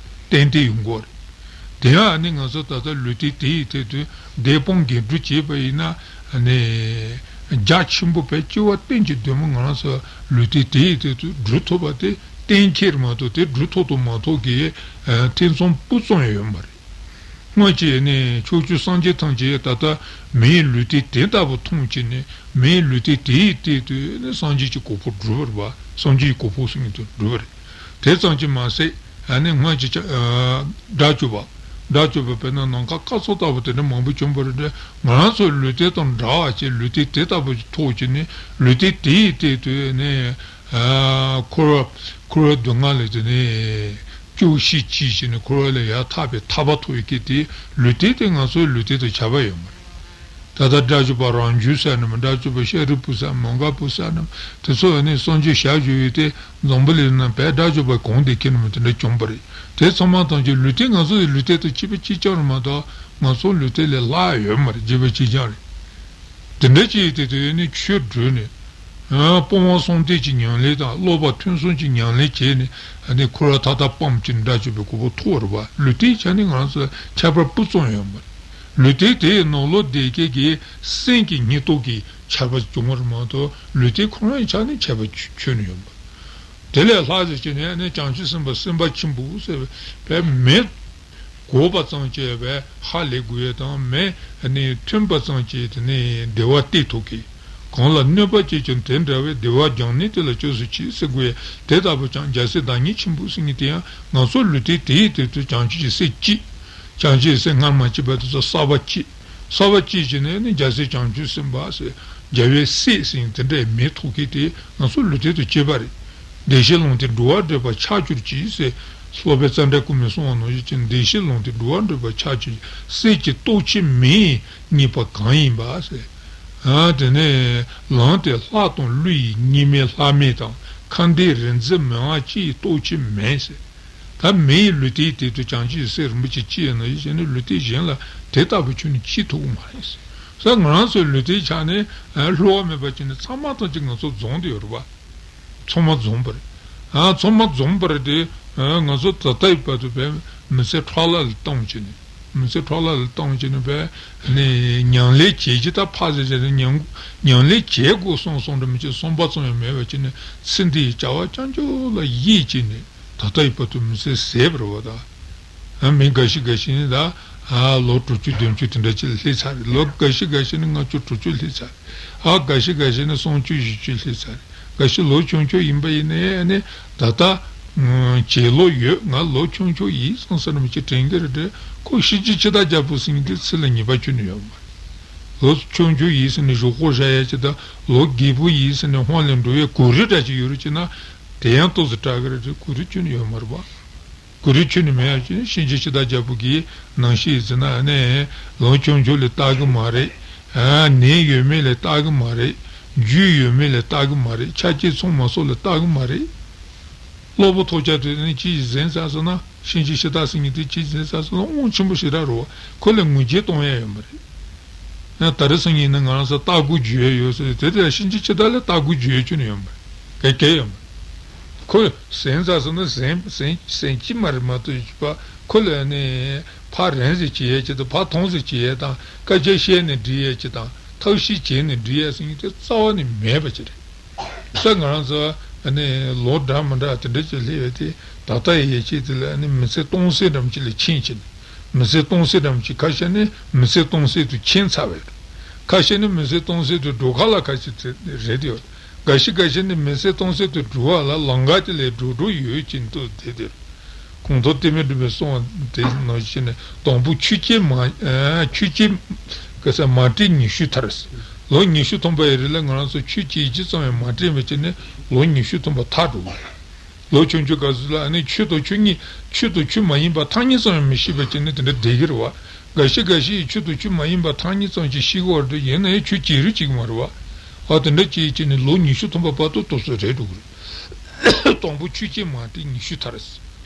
གཏན་གཏན་ཡོང་དགོས་རེད། དེ་ཡང་ཨ་ནི་ང་ཚོ་ད་ལྟ་ལུས་རྟེན་དེ་ཡི་ཐད་དུ་བདེ་སྤོང་དགེ་སྒྲུབ་བྱས་པ་ཡིན་ན་ཨ་ནི་རྒྱ་ཆེན་པོ་བས་སྐྱེ་བ་གཏན་གྱི་དོན་མ་ང་རང་ཚོ་ལུས་རྟེན་དེ་ཡི་ཐད་དུ་སྒྲུབ་ཐུབ་པ་དེ་གཏན་འཁེལ་མ་གཏོགས་དེ་སྒྲུབ་ཐུབ་དང་མ་ཐུབ་ཀྱི་ཐེ་ཚོམ་སྤུ་ཙམ་ཡང་ཡོད་མ་རེད། སྔོན་གྱི་ནི་ཕྱོགས་བཅུའི་སངས་རྒྱས་ཐམས་ཅད་ད་ལྟ་མིའི་ལུས་རྟེན་དེ་ལྟ་བུ་མཐོང་བྱས་ནས་མིའི་ལུས་རྟེན་དེའི་སྟེང་དུ་ནི་སངས་རྒྱས་ཀྱི་གོ་འཕང་སྒྲུབ་པར་བ། སངས་རྒྱས་ཀྱི་གོ་འཕང་ཟེར་མཁན་དེ་སྒྲུབ་པ་རེད། དེ་ཙམ་གྱིས་མ་ཟད་ཨ་ནི་སྔོན་གྱི་ཆ་ཨ་དགྲ་བཅོམ་པ། དགྲ་བཅོམ་པ་དཔེར་ན་ནམ་མཁའ་སྐར་ཚོགས་ལྟ་བུ་དེ་འདྲ་མང་པོ་བྱུང་བ་རེད་དེ། ང་རང་ཚོའི་ལུས་རྟེན་དང་འདྲ་བ་ཅིག་ལུས་རྟེན་དེ་ལྟ་བུ་ཞིག་ཐོབ་བྱས་ནས་ལུས་རྟེན་དེའི་སྟེང་དུ་ནི་ཨ་འཁོར་བ་འཁོར་བ་སྡུག་བསྔལ་ལས་དེ་ནི་སྐྱོབ་ཤེས་ཅིག་བྱས་ནས་འཁོར་བ་ལས་ཡར་ཐར་པའི་ཐར་པ་ཐོབ་ཡོད་མཁན་དེ་ལུས་རྟེན་དེ་ང་ཚོའི་ལུས་རྟེན་དང་ཁྱད་པར་ཡོད་མ་རེད། ད་ལྟ་དགྲ་བཅོམ་པ་རང་རྒྱུད་ཟེར་ནམ། དགྲ་བཅོམ་པ་ཤཱ་རིའི་བུ་ཟེར་ནམ། མོའུ་འགལ་བུ་ཟེར་ནམ། དེ་ཚོ་ནི་སངས་རྒྱས་ཞལ་བཞུགས་ཡོད་དེ། འཛམ་བུ་གླིང་ན་བས་དགྲ་བཅོམ་པ་གང་དེ་ཁྱེད་རྣམས་དེ་འདྲ་བྱུང་བ་རེད། དེ་ཚང་མ་ཐམས་ཅད་ལུས་རྟེན་ང་ཚོ་ཡི་ལུས་རྟེན་དང་གཅིག་པ་གཅིག་རྐྱང་རེད་མ་གཏོགས་ང་ཚོ་ལུས་རྟེན་ལས་ལྷག་ཡོད་མ་རེད། གཅིག་པ་གཅིག་རྐྱང་རེད། དེ་འདྲ་ཅིག་དེ་དུས་ནི་ཆོས་བགྲོས་ནས། ཨ་སྤོང་བ་གསུམ་ལྡན་གྱི་ཉམས་ལེན་དང་སློབ་པ་ཐུན་གསུམ་གྱི་ཉམས་ལེན་བྱས་ནས་ཨ་ནི་འཁོར་བ་མཐའ་དག་སྤངས་ཀྱི་དགྲ་བཅོམ་པའི་གོ་འཕང་ཐོབ་རེད་བ། ལུས་རྟེན་ཆ་ནི་ང་རང་ཚོ་ཁྱད་པར་སྤུ་ཙམ་ཡོད་མ་རེད། ལུས་རྟེན་དེའི་ནང་ལོགས་བསྡད་མཁན་གྱི་སེམས་ཀྱི་སྙིང་སྟོབས་ཀྱི་ཁྱད་པར་བྱུང་བ་རེད་མ་གཏོགས་ལུས་རྟེན་ཁོ་རང་ཡི་ཆ་ནས་ཁྱད་པར་ཁྱོན་ནས་ཡོད་མ་རེད། དེ་ལས་ལྷག་ཟེར་གྱི་ནས་ནི་བྱང་ཆུབ་སེམས་དཔའ་སེམས་དཔའ་ཆེན་པོ་ཟེར་བའི་མི་གོ་བ་ཙམ་གྱིས་བས་ཧ་ལས་དགོས་ཡས་དང་མི་ནི་མཐུན་པ་ཙམ་གྱིས་དེ་ནི་བདེ་བ་སྟེར་ཐུབ་མཁན། གང་ལ་གནོད་པ་བྱེད་ཀྱང་དེ་འདྲ་བའི་བདེ་བ་རྒྱང་ནས་དེ་ལ་སྐྱབས་སུ་མཆི་ཟེར་དགོས་ཡས་དེ་ལྟ་བུ་ཀྱང་རྒྱལ་སྲས་བདག་ཉིད་ཆེན་པོ་ཟེར་མཁན་དེ་ཡང་ང་ཚོ་ལུས་རྟེན་དེའི་དེ་དུས་བྱང་ཆུབ་ཀྱི་སེམས་སྐྱིད། བྱང་ཆུབ་སེམས་སྔར་མ་སྐྱེས་པ་དེ་ཚོ་གསར་པ་སྐྱེས། གསར་པ་སྐྱེས་ཀྱི་ནས་ནི་རྒྱལ་སྲས་བྱང་ཆུབ་སེམས་དཔའ་ཟེར་རྒྱལ་བའི་སྲས་ཟེར་དེ་འདྲའི་མིང་ཐོགས་མཁན་དེ་ང་ཚོ་ལུས་རྟེན་དུ་སྐྱེས་པ་རེད། བདེ་གཤེགས་ལུང་བསྟན་འགྲོ་བ་བགྲེས་པ་ཆགས་གྱུར་ཅིག་ཟེར། སློབ་དཔོན་ཙནྡྲ་གོ་མིས་གསུངས་པ་ནང་བཞིན་བདེ་གཤེགས་ལུང་བསྟན་འགྲོ་བ་བགྲེས་པ་ཆགས་གྱུར་ཅིག་སྲས་ཀྱི་སྟོབས་ཆེན་མིང་གཉིས་པ་གང་ཡིན་པ་ཟེར། ཨ་དེ་ནས་ལམ་དེ་ལྷ་དང་ཀླུ་ཡི་གཉིས་མེད་ལྷ་མིང་དང་མཁའ་ལྡན་རིག་འཛིན་མི་དབང་སྤྱི་ཡི་སྟོབས་ཆེན་མིང་ཟེར། ད་མི་ཡི་ལུས་རྟེན་དེ་དུས་བྱང་ཆུབ་སེམས་རིན་པོ་ཆེ་ཅི་ཡིན་ནོ་ཡིན་ཟེར་ནས་ལུས་རྟེན་གཞན་ལ་དེ་ལྟ་བུ་ཁྱོན་ནས་ཅི་ཐུབ་ཀྱི་མ་རེད་ཟེར། ས་ང་རང་ཚོའི་ལུས་རྟེན་ཆ་ནས་བསླུ་བ་མེད་པ་ཅིག་ནི་ཚང་མ་ཐམས་ཅད་ང་ཚོ་འཛོམས་ཏེ་ཡོད་རེད་པ། ཚང་མ་འཛོམས་པ་རེད། ཨ་ཚང་མ་འཛོམས་པ་རེད་དེ། ང་ཚོ་ད་ལྟའི་བར་དུ་བས་མི་ཚེ་ཕྲག་ལ་ལ་བཏང་བྱས་ནས་མི་ཚེ་ཕྲག་ལ་ལ་བཏང་བྱས་ནས་བས་ནས་ཉམས་ལེན་བྱེད་ཀྱི་ད་ཕ་ཟེར་བྱས་ནས་ཉམས་ཉམས་ལེན་བྱེད་དགོས་བསམ་བསམ་འདྲ་མི་བྱེད་བསམ་པ་ཙམ་ཡང་མེད་པ་བྱས་ནས་ཚེ་འདིའི་བྱ་བ་རྐྱང་རྐྱང་ལ་གཡེལ་བྱས་ནས། ད་ལྟ་ཡི་བར་དུ་མི་ཚེ་ཟད་པ་རེད་བ་ད། ཨ་མི་འགའ་ཞིག་འགའ་ཞིག་ནི་ད། ཨ་ལོ་དྲུག་ཅུ་བདུན་ཅུ་དེ་འདྲ་ཅིག་ལ་སླེབས་ཚར་རེད། ལོ་འགའ་ཞིག་འགའ་ཞིག་ནི་ལྔ་བཅུ་དྲུག་ཅུ་སླེབས་ཚར་རེད། ཨ་འགའ་ཞིག་འགའ་ཞིག་ནི་སུམ་ཅུ་བཞི་བཅུ་སླེབས་ཚར་རེད། འགའ་ཞིག་ལོ་ཆུང་ཆུང་ཡིན་པ་ཡིན་ནའི་ནི་ད་ལྟ་བྱེད་ལོ་ཡོད། ང་ལོ་ཆུང་ཆུང་ཡིན་བསམ་བསམ་ནམ་ཅིག་དྲན་གི་རེད་དྲན། ཁོ་གཤིན་རྗེ་འཆི་བདག་རྒྱལ་པོ་ཟེར་མཁན་དེ་ཚེ་ལ་ངེས་པ་ཁྱོན་ནས་ཡོད་མ་རེད། ལོ་ཆུང་ཆུང་ཡིན་ཟེར་ནས་གཞུག་གུ་བཞག་ཡ་ཅིག་དང་ལོ་རྒས་པོ་ཡིན་ཟེར་ནས་ཧོན་ལས་འགྲོ་ཡའི་གོ་རིམ་འདྲ་ཅིག་ཡོད་རེད་ཅེ་ན། དེ་ཡང་ཏོག་ཙམ་དྲག་གི་རེད་དེ་གོ་རིམ་ཁྱོན་ནས་ཡོད་མ་རེད་པ། གོ་རིམ་ཁྱོན་ནས་མེད་ཡ་ཅིག་གཤིན་རྗེ་འཆི་བདག་རྒྱལ་པོ་གི་ནང་བཞིན་ཡིན་ཟེར་ན་ནི་ལོ་ཆུང་ཆུང་ལ་ལྟ་གི་མ་རེད། ཨ་ནད་ཡོད་མེད་ལ་ལྟ་གི་མ་རེད། རྒྱུས་ཡོད་མེད་ལ་ལྟ་གི་མ་རེད། ཆ་རྐྱེན་ཚང་མ་སོགས་ལ་ལྟ་གི་མ་རེད། གློ་བུར་ཐོལ་རྒྱག་དུས་ནི་ཅི་ཟིན་ཚར་སོང་ན་གཤིན་རྗེ་འཆི་བདག་ཟེར་མཁན་དེ་ཅི་ཟིན་ཚར་སོང་ན་དབང་ཆེན་པོ་ཞེ་དྲག་རེད་བ། ཁོ་ལ་ངོས་འཛིན་གཏོང་ཡ་ཡོད་མ་རེད། ད་རེས་སང་ཉིན་ནི་ང་རང་ཚོ་ལྟ་སྒོ་བརྒྱུད་ཡ་ཡོད་ཟེར་དེ་ལྟར་གཤིན་རྗེ་འཆི་བདག་ལ་ལྟ་སྒོ་བརྒྱུད་ཡ་ཁྱོན་ནས་ཡོད་མ་རེད། གལ་གལ་ཡོད་མ་རེད། ཁོ་ཟིན་ཚར་སོང་ན་ཟིན་ཟིན་ཟིན་གྱི་མ་རེད་མ་གཏོགས་ཡོད་པ་ཁོ་ལ་ནི་ཕར་རན་ཟིག་བྱེད་ཡ་ཅིག་དང་ཕར་ཐོང་ཟིག་བྱེད་ཡ་དང་སྐད་ཆ་བཤད་ནས་འགྲིག་ཡ་ཅིག་དང་ཐབས་ཤེས་བྱས་ནས་འགྲིག་ཡ་ཟེར་མཁན་དེ་རྩ་བ་ནས་མེད་པ་ཅིག་རེད། ས་ང་རང་ཚོ་ཨ་ནི་ལོ་འདྲ་མི་འདྲ་དེ་འདྲ་ཅིག་སླེབས་ཡོད་དེ་ད་ལྟ་ཡི་ཡེ་ཆེད་དེ་ལ་ཨ་ནི་མི་ཚེ་སྟོང་ཟད་འདྲ་མ་ཅིག་ལ་ཕྱིན་ཕྱིན། མི་ཚེ་སྟོང་ཟད་འདྲ་མ་ཅིག་ཁ་ཤས་ནི་མི་ཚེ་སྟོང་ཟད་དུ་ཕྱིན་ཚར་བ་རེད། ཁ་ཤས་ནི་མི་ཚེ་སྟོང་ཟད་དུ་འགྲོ་ཁ་ལ་ཁ་ཤས་དེ་རེད་ཡོད། འགའ་ཞིག་འགའ་ཤས་ནི་མི་ཚེ་སྟོང་ཟད་དུ་འགྲོ་བ་ལ་ལམ་ཁ་དེ་ལས་འགྲོ་འགྲོ་ཡོད་ཅིག་འདུག་དེ་དེ་རེད། གོང་མཐོ་བསྟན་པའི་སྒྲུབ་པའི་གསུང་བ་དེ་ནང་བཞིན་ནི་དང་པོ་ཆོས་ཅན་མ་ཨ་ཆོས་ཅན་ག་ས་མ་དྲན་ཉི་ཤུ་ཐར། ལོ་ཉི་ཤུ་ཐམ་པ་ཡི་རིང་ལ་ང་རང་ཚོ་ཆོས་བྱེད་རྒྱུ་ཙམ་ཡང་མ་དྲན་པ་བྱས་ནས་ལོ་ཉི་ཤུ་ཐམ་པ་ཐར་འགྲོ་གི་རེད། ལོ་ཆུང་ཆུང་སྐབས་སུ་ལ་ཨ་ནི་ཆོས་དང་ཆོས་ཉིད་ཆོས་དང་ཆོས་མ་ཡིན་པ་ཐ་སྙད་ཙམ་ཡང་མི་ཤེས་པ་བྱས་ནས་དེ་འདྲ་བསྡད་ཀྱི་རེད་བ། འགའ་ཞིག་འགའ་ཞིག་ཡིས་ཆོས་དང་ཆོས་མ་ཡིན་པ་ཐ་སྙད་ཙམ་ཅིག་ཤེས་ཀྱི་ཡོད་རེད་དེ་ཡིན་ན་ཡང་ཆོས་བྱེད་རིགས་ཅིག་མ་རེད་བ། ཨ་དེ་འདྲ་བྱས་བྱས་ནས་ལོ་ཉི་ཤུ་ཐམ་པ་བར་དུ་དུས་ཚོད་རེད་འགྲོ་གི་རེད། དང་པོ་ཆོས་ཅན་མ་དྲན་ཉི་ཤུ་ཐར།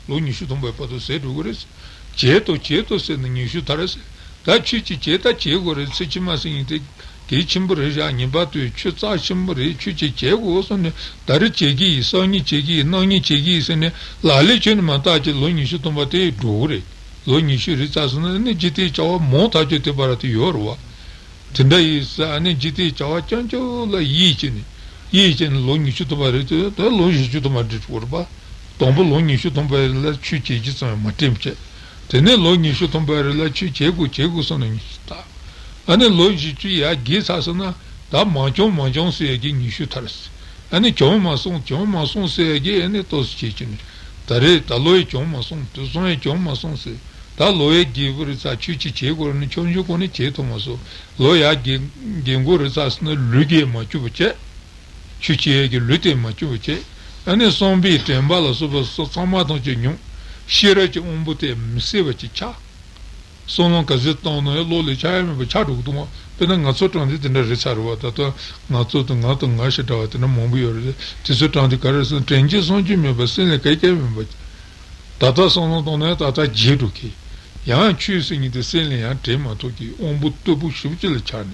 ལོ་ཉི་ཤུ་ཐམ་པའི་བར་དུ་ཟད་འགྲོ་གི་རེད། བྱེད་དོ་བྱེད་དོ་ཟེར་ནས་ཉི་ཤུ་ཐར་ཟེར། ད་ཆོས་ཅིག་བྱེད་ད་བྱེད་དགོས་རེད། ཚེ་ཕྱི་མ་ཟེར་མཁན་དེ་གལ་ཆེན་པོ་རེད་བཞག་ཉིན་པར་དུ་ཆོས་རྩ་ཆེན་པོ་རེད། ཆོས་ཅིག་བྱེད་དགོས་བསམ་ནས་ད་རེས་བྱེད་ཀྱི་ཡིན། སང་ཉིན་བྱེད་ཀྱི་ཡིན། གནངས་ཉིན་བྱེད་ཀྱི་ཡིན་ཟེར་ནས་ལག་ལེན་ཁྱོན་ནས་མ་བསྟར་གྱི་ལོ་ཉི་ཤུ་ཐམ་པ་དེ་འགྲོ་གི་རེད། ལོ་ཉི་ཤུ་རེ་ཚར་སོང་ན་ནི་འཇིག་རྟེན་བྱ་བ་མང་ཐག་ཆོད་དེ་བར་དུ་ཡོད་རེད་བ། དེ་འདྲ་ཡིན་ཙང་ཨ་ནི་འཇིག་རྟེན་བྱ་བ་རྐྱང་རྐྱང་ལ་གཡེལ་བྱས་ནས་གཡེལ་བྱས་ནས་ལོ་ཉི་ཤུ་ཐམ་པ་རེད་དེ་ད་ལོ་བཞི་བཅུ་ཐམ་པ་འགྲིག་འགྲོ་གི་རེད་པ། དང་པོ་ལོ་ཉི་ཤུ་ཐམ་པ་ལ་ཆོས་བྱེད་རྒྱུ་ཙམ་ཡང་མ་དྲན་བྱས། དེ་ནས་ལོ་ཉི་ཤུ་ཐམ་པ་རེ་ལ་ཆོས་བྱེད་དགོས་བྱེད་དགོས་བསམ་ནས་ཉི་ཤུ་ཐམ། ཨ་ནི་ལོ་བཞི་བཅུ་ཡར་རྒལ་ཚར་སོང་ན་ད་མ་བྱུང་མ་བྱུང་ཟེར་ཡ་གི་ཉི་ཤུ་ཐམ་རེད། ཨ་ནི་བྱུང་མ་སོང་བྱུང་མ་སོང་ཟེར་ཡ་གི་ཨ་ནི་ཏོག་ཙམ་བྱེད་ཀྱི་ནི། ད་རེས་ད་ལོ་ཡི་བྱུང་མ་སོང་དུས་སང་ཡི་བྱུང་མ་སོང་ཟེར། ད་ལོ་ཡི་རྒལ་པོ་རེད་ཚ་ཆོས་ཅིག་བྱེད་དགོས་རེད་ནི་ཆུང་ཆུང་གོང་ནས་བྱེད་ཐུབ་མ་སོང་། ལོ་ཡར་རྒལ་རྒལ་དགོས་རེད་ཚ་ཟེར་ན་ལུས་རྒལ་མ་བཅུག་པ་བྱས། ཆོས་བྱེད་ཡས་ཀྱི་ལུས་དེ་མ་བཅུག་པ་བྱས། ཨ་ནི་བསམ་པའི་དྲན་པ་ལ་སོགས་པ་སོགས་ཚང་མ་ཐམས་ཅད་ཉུང་། ཤེས་རབ་ཀྱི་དབང་པོ་དེ་མི་གསལ་བ་ཅིག་ཆགས། བསམ་བློ་ག་ཚོད་བཏང་ན་ཡང་བློ་ལས་ཆགས་ཡ་མེད་པ་ཆགས་འགྲོ་གི་འདུག་མ། དཔེར་ན་ང་ཚོ་དྲང་དེ་དེ་འདྲ་རེད་ཚར་བ་ད་ལྟ་ང་ཚོ་དང་ང་དང་ང་ཞེས་འདྲ་བ་དེ་འདྲ་མང་པོ་ཡོད་རེད། དེ་ཚོ་དྲང་དེ་ག་རེ་ཟེར་ན་དྲན་རྒྱུ་བསམ་རྒྱུ་མེད་པ་སེམས་ལ་ག་གེ་མེད་པ། ད་ལྟ་བསམ་བློ་བཏང་ན་ཡང་ད་ལྟ་བརྗེད་འགྲོ་གི། ཡང་ཆོས་ཟེར་མཁན་དེ་སེམས་ལ་ཡང་དྲན་མ་ཐུབ་ཀྱི་དབང་པོ་རྟུལ་པོ་ཞེ་པོ་ཅིག་ལ་ཆགས་ནས།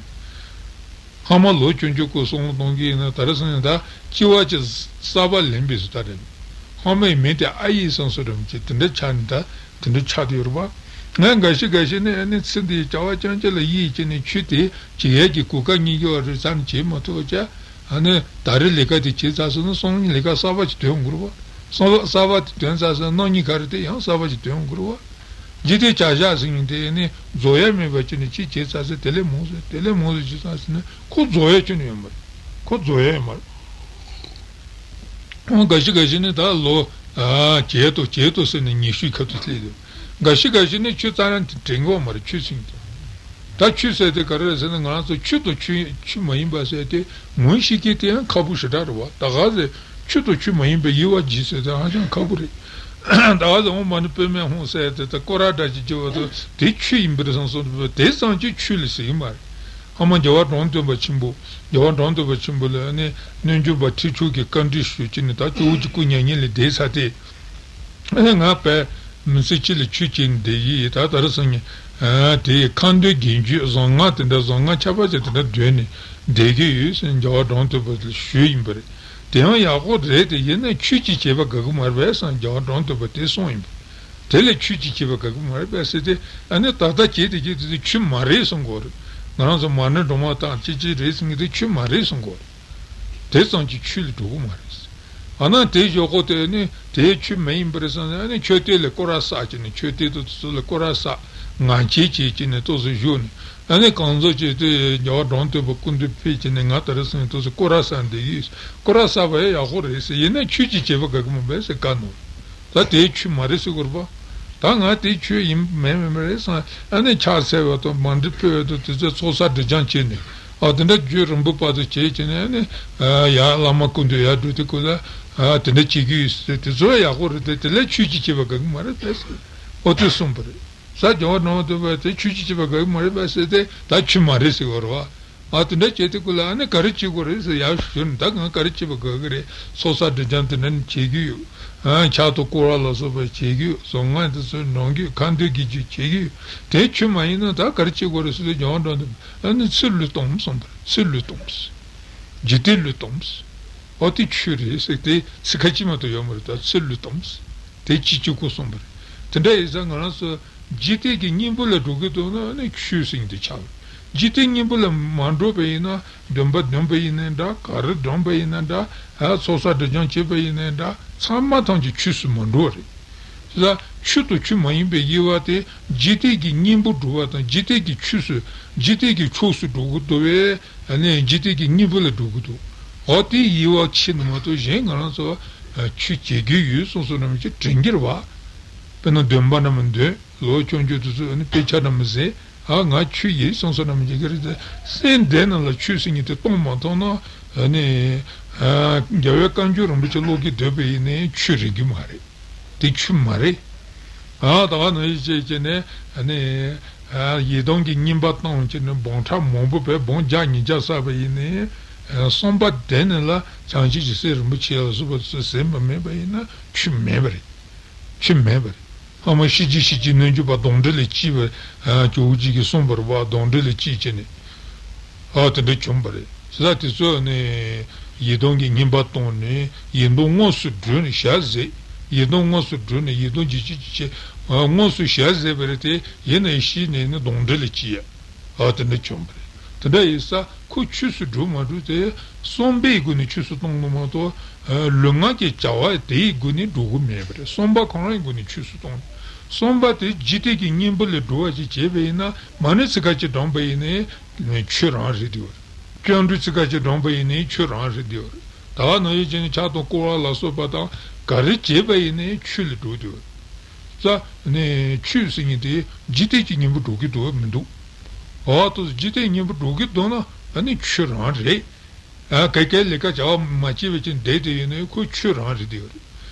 སྔ་མ་ལོ་ཆུང་ཆུང་སྐོར་བསམ་བློ་གཏོང་གི་ཡིན་ན་ད་རེས་སང་ཉིན་ད་སྐྱེ་བ་ཅིག་གསར་པ་ལེན་པའི་བཟོ་ལྟ་རེད། སྔ་མའི་མི་དེ་ཨ་ཡེ་སང་སོ་རམ་ཅིག་དེ་འདྲ་ཆགས་ནས་ད་དེ་འདྲ་ཆགས་བསྡད་ཡོད་རེད་པ། ངས་འགའ་ཤས་འགའ་ཤས་ནས་ཨ་ནི་ཚེ་འདིའི་བྱ་བ་རྐྱང་རྐྱང་ལ་ཡིད་ཆེས་ནས་ཆོས་དེ་བྱེད་ཡས་ཀྱི་གོ་སྐབས་རྙེད་ཀྱི་བ་རེད་བསམ་ནས་བྱེད་མ་ཐུབ་པ་བྱས། ཨ་ནི་ད་རེས་ལས་ཀ་དེ་བྱེད་ཚར་སོང་ན་སང་ཉིན་ལས་ཀ་གསར་པ་ཞིག་ཐོན་དགོས་རེད་པ། གསར་པ་གསར་པ་དེ་ཐོན་ཚར་སོང་ན་གནངས་ཉིན་ག་རེ་དེ་ཡང་གསར་པ་ཞིག་ཐོན་དགོས་རེད་པ། འཇིག་རྟེན་བྱ་བཞག་ཟེར་མཁན་དེ་ནི་རྫོགས་ཡ་མེད་པ་ཅིག་ནི་ཅིག་བྱས་ཚར་ཚེ་དེ་ལས་མང་ཟེར་དེ་ལས་མང་ཟེར་ཅིག་ཚར་ཚེ་ནི་ཁོ་རྫོགས་ཡ་ཁྱོན་ནས་ཡོད་མ་རེད། ཁོ་རྫོགས་ཡ་ཡོད་མ་རེད། འོ་འགའ་ཞིག་འགའ་ཞིག་ནི་ད་ལོ་ཨ་བརྒྱད་དོ་བརྒྱད་དོ་ཟེར་ནས་ཉི་ཤུའི་ཁ་ཐུག་སླེབས་འདུག་འགའ་ཞིག་འགའ་ཞིག་ནི་ཆོས་རྩ་རང་དེ་དྲན་གི་ཡོད་མ་རེད་ཆོས་ཟེར་མཁན་དེ། ད་ཆོས་ཟེར་དེ་ག་རེ་རེད་ཟེར་ན་ང་རང་ཚོ་ཆོས་དང་ཆོས་ཆོས་མ་ཡིན་པ་ཟེར་དེ་ངོས་ཤེས་མཁན་དེ་ཡང་ཁག་པོ་ཞེ་དྲག་རེད་བ། ད་ག་ཟེ་ཆོས་དང་ཆོས་མ་ཡིན་པའི་དབྱེ་བ་འབྱེད་ཟེར་དེ་ཧ་ཅང་ཁག་པོ་རེད། ད་ག་ཟེ་འོ་མ་ནི་པདྨའི་ཧཱུྃ་ཟེར་དེ་ད་སྐོར་ར་འདྲ་ཅིག་བྱེད་པ་དང་དེ་ཆོས་ཡིན་པར་བསམ་སོང་དེ་ཙམ་གྱིས་ཆོས་ལ་ཟེར་གི་མ་རེད། ཨ་མ་རྒྱལ་བ་དྲང་སྟོན་པ་ཆེན་པོ་རྒྱལ་བ་དྲང་སྟོན་པ་ཆེན་པོ་ལ་ནི་སྣོད་འཇུག་པ་ཁྲི་ཕྲུག་གིས་བཀའ་འདྲི་ཞུས་ཀྱི་ནི་ད་སྐྱེ་བོ་གཅིག་སྐུ་མྱ་ངན་ལས་འདས་ཚར་ཏེ། ཨ་ནི་ང་དཔེ་མི་ཚེ་གཅིག་ལ་ཆོས་བྱས་ནས་བསྡད་ཀྱི་ཡིན། ད་ད་རེས་སང་ཉིན་ཨ་དེ་ཁ་འདོན་དགེ་འདུན་བཟང་ངན་དེ་འདྲ་བཟང་ངན་ཁྱད་པར་ཅན་དེ་འདྲ་འདོན་ནས་བསྡད་ཀྱི་ཡོད་ཟེར་རྒྱལ་བ་དྲང་སྟོན་པ་ལ་ཞུས་ཡིན་པ་རེད། དེ་ཡང་ཡག་པོ་རེད་དེ་ཡིན་ན་ཆོས་ཅིག་བྱེད་པ་དགའ་གི་མ་རེད་པས་ཟེར་རྒྱལ་བ་དྲང་སྟོན་པ་དེ་གསུངས་ཡིན་པ། དེ་ལས་ཆོས་ཅིག་བྱེད་པ་དགའ་གི་མ་རེད་པས་ཟེར་ཏེ་ཨ་ནི་ད་ལྟ་བྱེད་དེ་བྱེད་དེ་ཆོས་མ་རེད་གསུང་གི་ཡོད་རེད། ང་རང་ཚོ་མ་ཎི་སྒྲོལ་མ་དང་ཅི་ཅི་རེད་ཟེར་མཁན་དེ་ཆོས་མ་རེད་གསུང་གི་ཡོད་རེད། དེ་ཙམ་གྱིས་ཆོས་ལ་འགྲོ་གི་མ་རེད། ཨ་ན་དེ་ཞོག་གོ་དེ་ནི་དེའི་ཆོས་མ་ཡིན་པར་བསམ་ནས་ཨ་ནི་མཆོད་རྟེན་ལ་སྐོར་ར་བསགས་ཀྱི་ནི་མཆོད་རྟེན་དུ་དེ་ཚོ་ལ་སྐོར་ར་བསགས་ངང་ཁྱེད་བྱེད་ཀྱི་ནི་ཏོག་ཙམ་བཞུགས་ནས་ཨ་ནི་གང་ཚོ་བྱེད་དེ་རྒྱལ་བ་དྲང་སྟོན་པ་སྐུ་མདུན་ཕེབས་ཀྱི་ནི་ང་ད་རེས་སང་ཏོག་ཙམ་སྐོར་ར་བསགས་འདི་ཡིས་སྐོར་ར་བསགས་པ་ཡང་ཡག་པོ་རེད་ཟེར་ཡིན་ན་ཆོས་ཀྱི་བྱེད་པ་དགའ་གི་མ་རེད་ཟེར་བཀའ་གནང་། ད་དེའི་ཆོས་མ་རེད་ཟེར་དགོས་རེད་པ། ད་ང་དེའི་ཆོས་ཡིན་མིན་མིན་མིན་རེད་བསམ་ཨ་ནི་ཕྱག་འཚལ་བ་དང་མཎྜལ་ཕུལ་བ་དང་དེ་ཚོ་ཚོགས་བསགས་སྒྲིབ་སྦྱང་བྱས་ནས་ཨ་དེ་འདྲ་རྒྱུན་རིང་པོ་བར་དུ་བྱས་བྱས་ནས་ཨ་ནི་ཡར་བླ་མ་སྐུ་མདུན་ཡར་འགྲོ་དུས་སྐབས་ལ་ཨ་དེ་འདྲ་བྱེད་ཀྱི་ཡོད་ཟེར་དེ་ཚོ་ཡག་པོ་རེད་དེ་དེ་ལས་ཆོས་ཀྱི་བྱེད་པ་དགའ་གི་མ་རེད་པས་ཟེར་ཨོ་དེ་གསུངས་པ་རེད། ས་རྒྱལ་བ་དྲང་སྟོན་པ་དེ་ཆོས་ཀྱི་བྱེད་པ་དགའ་གི་མ་རེད་པས་ཟེར་ཏེ་ད་ཆོས་མ་རེད་ཟེར་བ་རེད་བ། ཨ་དེ་འདྲ་བྱས་དུས་སྐབས་ལ་ཨ་ནི་ག་རེ་བྱེད་དགོས་རེད་ཟེར་ཡར་ཞུས་ནས་ད་ང་ག་རེ་བྱེད་པ་དགའ་གི་རེད། ཚོགས་བསགས་སྒྲིབ་སྦྱང་དེ་འདྲ་ནི་བྱེད་ཀྱི་ཡོད། ཨ་ཕྱག་ཏུ་བསྐོར་བ་ལ་སོགས་པ་བྱེད་ཀྱི་ཡོད། གཟུངས་སྔགས་དེ་ཚོ་འདོན་གྱི་ཡོད། ཁ་འདོན་དགེ་སྦྱོར་བྱེད་ཀྱི་ཡོད། དེ་ཆོས་མ་ཡིན་ན་ད་ག་རེ་བྱེད་དགོས་རེད་ཟེར་དུས་རྒྱལ་བ་དྲང་སྟོན་ཨ་ནི་ཚུར་ལུས་གཏོང་གསུངས་པ་རེད། ཚུར་ལུས་གཏོང་། འཇིག་རྟེན་ལུས་གཏོང་། ཨོ་དེ་ཆོས་རེད་ཟེར་དེ་ཚིག་ཁ་ཅིག་མ་གཏོགས་ཡོད་མ་རེད། ད་ཚུར་ལུས་གཏོང་། དེ་ཅི་གཅིག་པུ་གསུངས་པ་རེད། དེ་འདྲ་ཡིན་ཙང་ང་རང་ཚོ་འཇིག་རྟེན་གྱི་གཉེན་པོ་ལ་འགྲོ་གི་འདུག་ན་ཨ་ནི་ཆོས་ཟེར་མཁན་དེ་ཆགས། འཇིག་རྟེན་གཉེན་པོ་ལ་མ་འགྲོ་བ་ཡིན་ན་འདོན་པ་འདོན་པ་ཡིན་ནའི་འདྲ་ག་རེ་འདོན་པ་ཡིན་ནའི་འདྲ་ཨ་ཚོགས་བསགས་སྒྲིབ་སྦྱང་བྱེད་པ་ཡིན་ནའི་འདྲ་ཚང་མ་ཐམས་ཅད་ཆོས་སུ་མ་འགྲོ་བ་རེད། དེ་ལ་ཆོས་དང་ཆོས་མ་ཡིན་པའི་དབྱེ་བ་དེ་འཇིག་རྟེན་གྱི་གཉེན་པོ་སྒྲུབ་པ་དང་འཇིག་རྟེན་གྱི་ཆོས་སུ་འཇིག་རྟེན་གྱི་ཕྱོགས་སུ་འགྲོ་གི་འདུག་བས། ཨ་ནི་འཇིག་རྟེན་གྱི་གཉེན་པོ་ལ་འགྲོ་གི་འདུག་འོ་དེའི་དབྱེ་བ་ཕྱེ་ནས་མ་གཏོགས་གཞན་ང་རང་ཚོ་ཆོས་བྱེད་རྒྱུ་ཡོད་གསུངས་སོ་ནམ་ཅིག་དྲན་གྱི་རེད་བ། དཔེར་ན་འདོན་པ་རྣམས་འདོན། ལོ་ཆུང་ཆུང་དེ་ཚོས་ནི་དཔེ་ཆ་འདྲ་མི་ཟེར། ཨ་ང་ཆོས་ཡིན་གསུངས་སོ་ནམ་ཅིག་གི་རེད་དེ། སེམས་གཏད་ནས་ལ་ཆོས་ཟེར་མཁན་དེ་གཏོང་མ་ཐུབ་ན་ཨ་ནི་རྒྱལ་བའི་བཀའ་འགྱུར་རིན་པོ་ཆེ་ཀློག་གི་སྡོད་པ་ཡིན་ནའི་ཆོས་རིག་གི་མ་རེད། དེ་ཆོས་མ་རེད། ཨ་ད་ག་ནང་བཞིན་བྱས་བྱས་ནས་ཨ་ནི་ཡི་དམ་གྱི་བསྙེན་པ་བཏང་བྱས་ནས་འབུམ་ཕྲག་མང་པོ་བས་འབུམ་བརྒྱ་ཉིས་བརྒྱ་བསགས་པ་ཡིན་ནའི་བསམ་པ་གཏད་ནས་ལ་བྱང་ཆུབ་ཀྱི་སེམས་རིན་པོ་ཆེ་ལ་སོགས་པ་ཚོ་ཟིན་པ་མེད་པ་ཡིན་ན་ཆོས་མེད་པ་རེད། ཆོས་མེད་པ་རེད། སྔ་མ་ཤེས་བྱའི་ཤེས་བྱའི་སྣོད་འཇུག་པ་གདོན་འདྲེ་ལ་སྐྱེས་པ་ཇོ་བོ་རྗེ་གིས་གསུངས་པ་རེད་བ། གདོན་འདྲེ་ལ་སྐྱེས་བྱས་ནས་ཨ་དེ་འདྲ་བྱུང་བ་རེད། ཟེར་ད་དེ་ཚོ་ནི་ཡི་དམ་གྱི་བསྙེན་པ་བཏང་ནས་ཡི་དམ་དངོས་སུ་བསྒྲུབས་ནས་ཞལ་ཟས། ཡི་དམ་དངོས་སུ་བསྒྲུབས་ནས་ཡི་དམ་རྗེ་བྱེད་ཀྱི་ཆེད་དངོས་སུ་ཞལ་ཟས་པ་རེད་དེ་ཡིན་ནའི་ཤི་ནས་ནི་གདོན་འདྲེ་ལ་སྐྱེས་ཡ། ཨ་དེ་འདྲ་བྱུང་བ་རེད། དེ་འདྲ་ཡིན་ས་ཁོ་ཆོས་སུ་འགྲོ་མ་འགྲོ་དེ་བསམ་པའི་སྒོ་ནས་ཆོས་སུ་གཏོང་ནོ་མ་གཏོགས་ལུས་ངག་གི་བྱ་བ་དེའི་སྒོ་ནས་འགྲོ་གི་མེད་པ་རེད། བསམ་པ་གང་རུང་གི་སྒོ་ནས་ཆོས་སུ་གཏོང་། གསུམ་པ་དེ་འཇིག་རྟེན་གྱི་གཉེན་པོ་ལས་སྒྲོལ་བ་ཞིག་བྱས་པ་ཡིན་ན། མ་ཎི་ཚིག་ཁ་ཅིག་བགྲངས་པ་ཡིན་ནའི་ཆོས་རང་རེད་དེ། སྤྱང་གྲུང་ཚིག་ཁ་ཅིག་བགྲངས་པ་ཡིན་ནའི་ཆོས་རང་རེད་དེ། ད་ག་ནང་བཞིན་བྱས་ནས་ཕྱག་དང་བསྐོར་བ་ལ་སོགས་པ་དང་ག་རེ་བྱས་པ་ཡིན་ནའི་ཆོས་ལས་སྒྲོལ་དེ། ས་ནས་ཆོས་ཟེར་མཁན་དེ་འཇིག་རྟེན་གྱི་གཉེན་པོ་སྒྲོལ་གྱི་འདུག་མི་འདུག་འོ་ད་འཇིག་རྟེན་གཉེན་པོ་སྒྲོལ་གྱི་འདུག་ན་ཨ་ནི་ཆོས་རང་རེད། ཨ་ག་གའི་ལས་ཀ་བྱ་བ་མ་བྱས་པའི་ཕྱིར་བསྡད་དེ་ཡིན་ནའི་ཁོ་ཆོས་རང་རེད་དེ་ཡོད་རེད།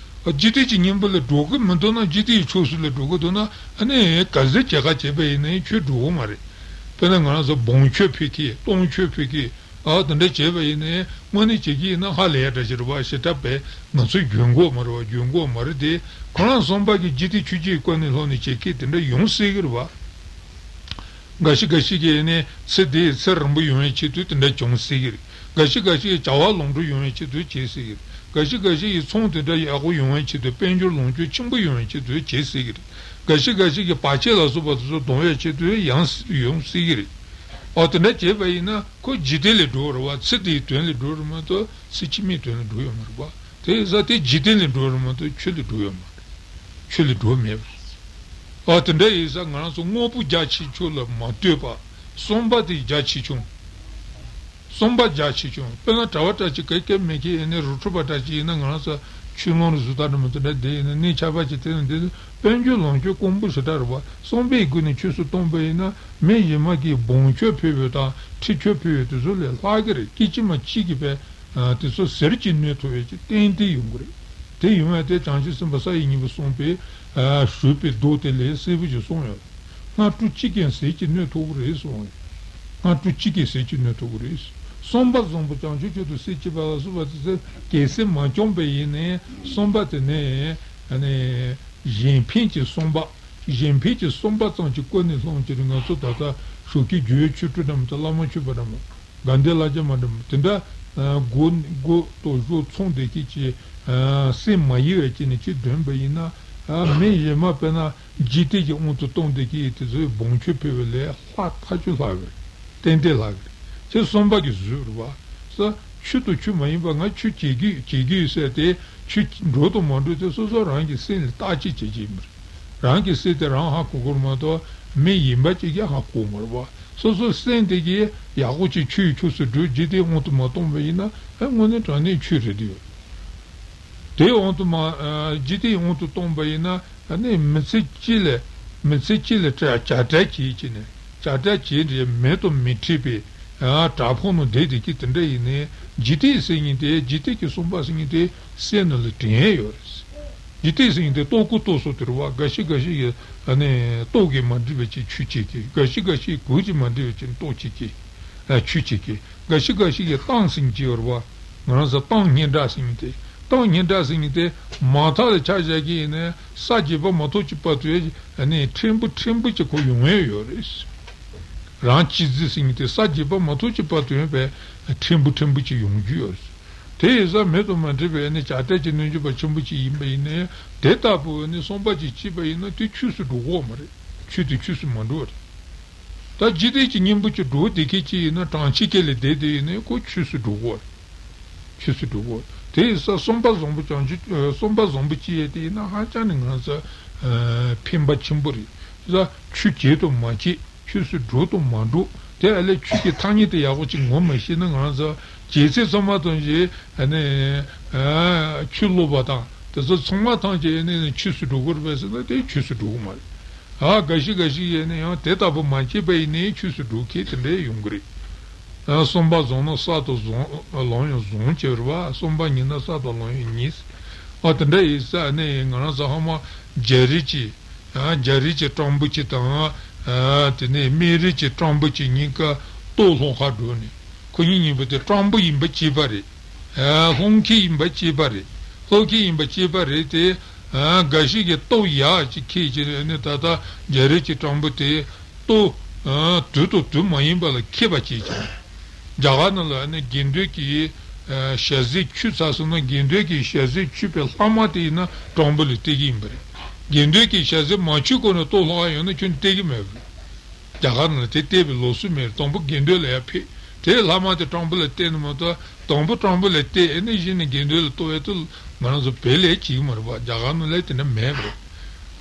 ཨ་འཇིག་རྟེན་གྱི་གཉེན་པོ་ལས་སྒྲོལ་གྱི་མི་འདུག་ན་འཇིག་རྟེན་གྱི་ཕྱོགས་སུ་ལས་སྒྲོལ་གྱི་འདུག་ན་ཨ་ནི་ག་ཚོད་བྱེད་ཁ་བྱས་པ་ཡིན་ནའི་ཆོས་སྒྲོལ་གྱི་མ་རེད། དཔེར་ན་ང་རང་ཚོ་སྦོམ་ཆོས་ཕུལ་གྱི་སྟོང་ཆོས་ཕུལ་གྱི་ཨ་དེ་འདྲ་བྱས་པ་ཡིན་ནའི་དངོས་གནས་བྱེད་ཀྱི་ཡིན་ན་ཧ་ལས་ཡ་འདྲ་ཞིག་རེད་བ། ཞེ་དྲག་པས་ང་ཚོ་འཇོན་གྱི་མ་རེད་བ། འཇོན་གྱི་མ་རེད་དེ། ཁོ་རང་གསུམ་པ་གི་འཇིག་རྟེན་ཆོས་བརྒྱད་ཀྱི་སྐོར་ནས་ལྷོད་ནས་བྱེད་མཁན་དེ་འདྲ་ཡོང་སྲིད་ཀྱི་རེད་བ། འགའ་ཞིག་འགའ་ཞིག་གིས་ནི་ཚེ་འདིའི་ཚེ་རིང་པོ་ཡོང་བའི་ཆེད་དུ་དེ་འདྲ་བྱུང་སྲིད་ཀྱི་རེད། འགའ་ཞིག་འགའ་ཞིག་གིས་བྱ་བ་ལོངས་སྤྱོད་ཡོང་བའི་ཆེད་དུ་བྱེད་སྲིད་ཀྱི་རེད། འགའ་ཞིག་འགའ་ཞིག་གིས་ཚོང་དེ་འདྲ་ཡག་པོ་ཡོང་བའི་ཆེད་དུ། དཔལ་འབྱོར་ལོངས་སྤྱོད་ཆེན་པོ་ཡོང་བའི་ཆེད་དུ་བྱེད་སྲིད་ཀྱི་རེད། འགའ་ཞིག་འགའ་ཞིག་གིས་བར་ཆད་ལ་སོགས་པ་དེ་ཚོ་སྡང་བའི་ཆེད་དུ་ཡང་ཡོང་སྲིད་ཀྱི་རེད། འོ་དེ་འདྲ་བྱས་པ་ཡིན་ན་ཁོ་འཇིག་རྟེན་ལས་སྒྲོལ་རེད་བ། ཚེ་འདིའི་དོན་ལས་སྒྲོལ་རེད་མ་གཏོགས་ཚེ་ཕྱི་མའི་དོན་ལས་སྒྲོལ་ཡོད་མ་རེད་བ། དེ་ཡིན་ཙང་དེ་འཇིག་རྟེན་ལས་སྒྲོལ་རེད་མ་གཏོགས་ཆོས་ལས་སྒྲོལ་ཡོད་མ་རེད། ཆོས་ལས་སྒྲོལ་མེད་པ་རེད། ཨ་དེ་འདྲ་ཡིན་ཙང་ང་རང་ཚོ་དངོས་པོ་རྒྱ་ཆེ་ཆུང་ལ་མ་ལྟོས་པ། གསུམ་པ་དེ་རྒྱ་ཆེ་ཆུང་། གསུམ་པ་རྒྱ་ཆེ་ཆུང་། དཔེར་ན་གྲྭ་པ་འདྲ་ཅིག་གེ་གེ་མེ་ཁེ་ཡིན་ནའི་རི་ཁྲོད་པ་འདྲ་ཅིག་ཡིན་ན། ང་རང་ཚོ་ཆོས་ལུང་རུ་བཟོ་ལྟ་འདྲ་མོ་དེ་འདྲ་བསྡད་ཡིན་ན་གནས་ཆགས་པ་ཅིག་དེ་ནི་འདི་དཔལ་འབྱོར་ལོངས་སྤྱོད་དཀོན་པོ་ཞེ་དྲག་རེད་བ། གསུམ་པའི་སྒོ་ནས་ཆོས་སུ་བཏང་པ་ཡིན་ན་མི་གཞན་མ་གིས་སྦོམ་ཆོས་ཕུལ་བའི་དང་ཁྲི་ཆོས་ཕུལ་བའི་དེ་ཚོ་ལས་ལྷག་གི་རེད། སྐད་ཅིག་མ་གཅིག་གིས་པས། ཨ་དེ་ཚོ་ཟེར་གྱིས་གནོན་ཐུབ་པའི་ཅིག་ཏན་ཏན་ཡོང་གི་རེད། དེ་ཡོང་བ་དེ་བྱང་ཆུབ་སེམས་དཔའ་ས་ཡི་སྙིང་པོ་གསུངས་པའི་ཨ་ཞུས་པའི་མདོ་དེ་ལས་གསལ་པོ་ཞིག་གསུངས་ཡོད། སྔ་དྲོ་གཅིག་ཀྱང་ཟས་ཀྱིས་གནོན་ཐུབ་ཀྱི་རེད་གསུངས་ཡོད། སྔ་དྲོ་གཅིག་ཀྱང་ཟས་ཀྱིས་གནོན་ཐུབ་ཀྱི་རེད། གསུམ་པ་བཟང་པོ་བྱང་ཆུབ་མཆོག་ཏུ་སེམས་བསྐྱེད་པ་ལ་སོགས་པ་དེ་ཚོ་གལ་སྲིད་མ་བྱུང་བ་ཡིན་ནའི་གསུམ་པ་དེ་ནི་ཨ་ནི་གཞན་ཕན་གྱི་གསུམ་པ། གཞན་ཕན་གྱི་གསུམ་པ་ཙམ་གྱི་སྒོ་ནས་སློང་གི་རེད། ང་ཚོ་ད་ལྟ་ཞོགས་ཀས་རྒྱུ་བའི་ཆོས་དྲུག་འདྲ་མོ་དང་བླ་མ་མཆོད་པ་འདྲ་མོ། དགའ་ལྡན་ལྷ་བརྒྱ་མ་འདྲ་མོ་དེ་འདྲ། ཨ་སྒོ་སྒོ་དང་གཞུག་མཚུངས་བསྡད་མཁན་གྱི་ཨ་སེམས་མ་ཡེངས་པ་བྱས་ནས་ཅིག་འདོན་པ་ཡིན་ན། ཨ་མི་གཞན་མ་དཔེར་ན་འཇིག་རྟེན་གྱི་དབང་དུ་གཏོང་བསྡད་མཁན་དེ་ཚོས་སྦོམ་ཆོས་ཕུལ་བ་ལས་ལྷག་ཐག་ཆོད་ལྷག་གི་རེད། ཏན་ཏན་ལྷག་གི་རེད། ཁྱེད་གསུམ་པ་གི་གཟུགས་རེད་བ། ས་ཆོས་དང་ཆོས་མ་ཡིན་པ། ང་ཆོས་བྱེད་ཀྱི་བྱེད་ཀྱི་ཡོད་ཟེར་ཏེ་ཆོས་འགྲོ་དང་མ་འགྲོ་དེ་སོ་སོ་རང་གི་སེམས་ལ་བརྟག་དཔྱད་བྱེད་ཀྱི་ཡིན་པ་རེད། རང་གི་སེམས་དེ་རང་ཧ་གོ་དགོས་རེད་མ་གཏོགས་མི་གཞན་པ་ཅིག་གིས་ཧ་གོ་མ་རེད་བ། སོ་སོའི་སེམས་དེ་གིས་ཡག་པོ་ཅིག་ཆོས་ཡི་ཕྱོགས་སུ་འགྲོ། འཇིག་རྟེན་དབང་དུ་མ་གཏོང་བ་ཡིན་ན་ཨ་དངོས་གནས་དྲང་གནས་ཆོས་རེད་དེ་ཡོད། དེའི་དབང་དུ་མ་ཨ་འཇིག་རྟེན་དབང་དུ་གཏོང་བ་ཡིན་ན་ཨ་ནི་མི་ཚེ་གཅིག་ལ་མི་ཚེ་གཅིག་ལ་བྱ་བྱ་བྲལ་བྱེད་ཀྱི་ནས་བྱ་བྲལ་བྱེད་འདྲའི་མེད་དུ་མི་འཕྲད་པའི་ཨ་བྲག་ཕུག་ནང་བསྡད་བསྡད་ཀྱི་དེ་འདྲ་ཡིན་ནའི་འཇིག་རྟེན་ཟེར་མཁན་དེ་འཇིག་རྟེན་གྱི་གསུམ་པ་ཟེར་མཁན་དེ་སེམས་ནང་ལ་དྲན་ཡས་ཡོད་རེད། འཇིག་རྟེན་ཟེར་མཁན་དེ་རྟོགས་དགོས་རྟོགས་སོ་དེ་རེད་བ། འགའ་ཞིག་འགའ་ཞིག་གིས་ཨ་ནི་རྟོག་གེས་མ་འགྲིག་པའི་ཆེད་ཆོས་བྱེད་ཀྱི། འགའ་ཞིག་འགའ་ཞིག་གིས་གོས་ཀྱིས་མ་འགྲིག་པའི་ཆེད་རྟོག་བྱེད་ཀྱི། ཨ་ཆོས་བྱེད་ཀྱི། འགའ་ཞིག་འགའ་ཞིག་གིས་གཏམ་ཟེར་མཁན་ཅིག་ཡོད་རེད་བ། ང་རང་ཚོ་གཏམ་སྙན་གྲགས་ཟེར་མཁན་དེ། གཏམ་སྙན་གྲགས་ཟེར་མཁན་དེ་མང་ཐག་ལ་ཆ་བཞག་གི་ཡིན་ནའི་ས་བརྒྱད་པ་མ་ཐོབ་ཀྱི་བར་དུ་ཨ་ནི་ཕྲན་བུ་ཕྲན་བུ་ཅིག་ཁོ་ཡོང་ཡས་ཡོད་རེད། རང་གཅེས་འཛིན་ཟེར་མཁན་དེ་ས་བརྒྱད་པ་མ་ཐོབ་ཀྱི་བར་དུ་ཡོང་བའི་ཕྲན་བུ་ཕྲན་བུ་ཅིག་ཡོང་རྒྱུ་ཡོད་རེད། དེ་ཡིན་ཙང་མེད་དུ་མ་འབྲེལ་བའི་ནི་བྱ་བྲལ་གྱི་རྣལ་འབྱོར་པ་ཆེན་པོ་ཅིག་ཡིན་པ་ཡིན་ནའི་དེ་ལྟ་བུ་ནི་གསུམ་པ་ཅིག་སྐྱེས་པ་ཡིན་ན་དེ་ཆོས་སུ་འགྲོ་གི་ཡོད་མ་རེད། ཆོས་དེ་ཆོས་སུ་མ་འགྲོ་བ་རེད། ད་འཇིག་རྟེན་གྱི་གཉེན་པོ་ཅིག་འགྲོ་བསྡད་མཁན་ཅིག་ཡིན་ན་གྲངས་ཅིག་སྐད་ལ་བསྡད་དེ་ཡིན་ནའི་ཁོ་ཆོས་སུ་འགྲོ་གི་ཡོད་རེད། ཆོས་སུ་འགྲོ་གི་ཡོད་རེད། དེ་ཡིན་ཙང་གསུམ་པ་བཟང་པོ་བྱང་ཆུབ་ཨ་གསུམ་པ་བཟང་པོ་ཅིག་ཡོད་དེ་ཡིན་ན་ཧ་ཅང་ནས་ང་ཚོ་ཨ་ཕན་པ་ཆེན་པོ་རེད། ད་ཆོས་བྱེད་དང་མ་བྱེད། ཆོས་སུ་འགྲོ་དང་མ་འགྲོ། དེ་ཨ་ལས་ཆོས་ཀྱི་ཐ་སྙད་དེ་ཡག་པོ་ཅིག་ངོ་མ་ཤེས་ན་ང་ཚོ་བྱས་ཚད་ཚང་མ་དང་ཞེས་ཨ་ནི་ཨ་ཆོས་སློབ་པ་དང་དེ་ཚོ་ཚང་མ་ཐམས་ཅད་ཨ་ནི་ཆོས་སུ་འགྲོ་དགོས་རེད་པས་ཟེར་ན་དེ་ཆོས་སུ་འགྲོ་གི་མ་རེད། ཨ་འགའ་ཞིག་འགའ་ཞིག་ཡིན་ན་ཡང་དེ་ལྟ་བུ་མ་བྱས་པ་ཡིན་ནའི་ཆོས་སུ་འགྲོ་མཁན་དེ་འདྲ་ཡོང་གི་རེད། ཨ་གསུམ་པ་བཟང་ན་ས་དང་བཟང་ལམ་ཡང་བཟང་ཆེ་བ་རེད་བ། གསུམ་པ་ཉེས་ན་ས་དང་ལམ་ཡང་ཉེས། ཨ་དེ་འདྲ་ཡིན་ཙང་ཨ་ནི་ང་རང་ཚོ་ཧ་མ་རྒྱ་རིགས་ཀྱི་ཨ་རྒྱ་རིགས་ཀྱི་སྤྲང་པོ་ཅིག་དང་། ཨ་དེ་ནས་སྨན་རིགས་ཀྱི་སྤྲང་པོ་ཅིག་གཉིས་ཀ་ལྟོ་སློང་ག་འགྲོ་ནས། ཁོ་གཉིས་གཉིས་པོ་དེ་སྤྲང་པོ་ཡིན་པ་གཅིག་པ་རེད། ཨ་སློང་མཁན་ཡིན་པ་གཅིག་པ་རེད། སློང་མཁན་ཡིན་པ་གཅིག་པ་རེད་དེ། ཨ་འགའ་ཞིག་གིས་ལྟོ་ཡག་ཅིག་ཁྱེར་བྱས་ནས་ད་ལྟ་རྒྱ་རིགས་ཀྱི་སྤྲང་པོ་དེ་ལྟོ་ཨ་དུས་དང་དུས་མ་ཡིན་པ་ལ་མཁས་པ་བྱེད་ཅིང་། རྒྱ་གར་ནང་ལ་ནི་དགེ་འདུན་གྱི་ཨ་ཞལ་ཟས་ཆུད་ཚར་སོང་ན་དགེ་འདུན་གྱི་ཞལ་ཟས་ཆུད་པའི་ལྷག་མ་དེ་ཡིན་ན་སྤྲང་པོ་ལ་སྟེར་གྱི་ཡིན་པ་རེད། དགེ་འདུན་གྱི་ཞལ་ཟས་མ་ཆུད་གོང་ནས་ལྟོ་སློང་ག་ཡོང་ན་ཁྱོད་ནི་སྟེར་གྱི་མེད་པ་རེད། རྒྱ་གར་ནང་ལ་དེ་སྟེར་བའི་ལུགས་སྲོལ་མེད། དང་པོ་དགེ་འདུན་ལ་ཡར་ཕུལ། དེའི་ལྷག་མ་དེ་སྤྲང་པོ་ལ་སྟེར་ནི་མ་གཏོགས་དང་པོ་སྤྲང་པོ་ལ་སྟེར་ཨ་ནི་གཞི་ནས་དགེ་འདུན་ལ་གཏོང་ཡས་དེ་ང་རང་ཚོ་བོད་ལ་བྱེད་ཀྱི་མ་རེད་པ། རྒྱ་གར་ནང་ལ་དེ་འདྲ་མེད་པ་རེད།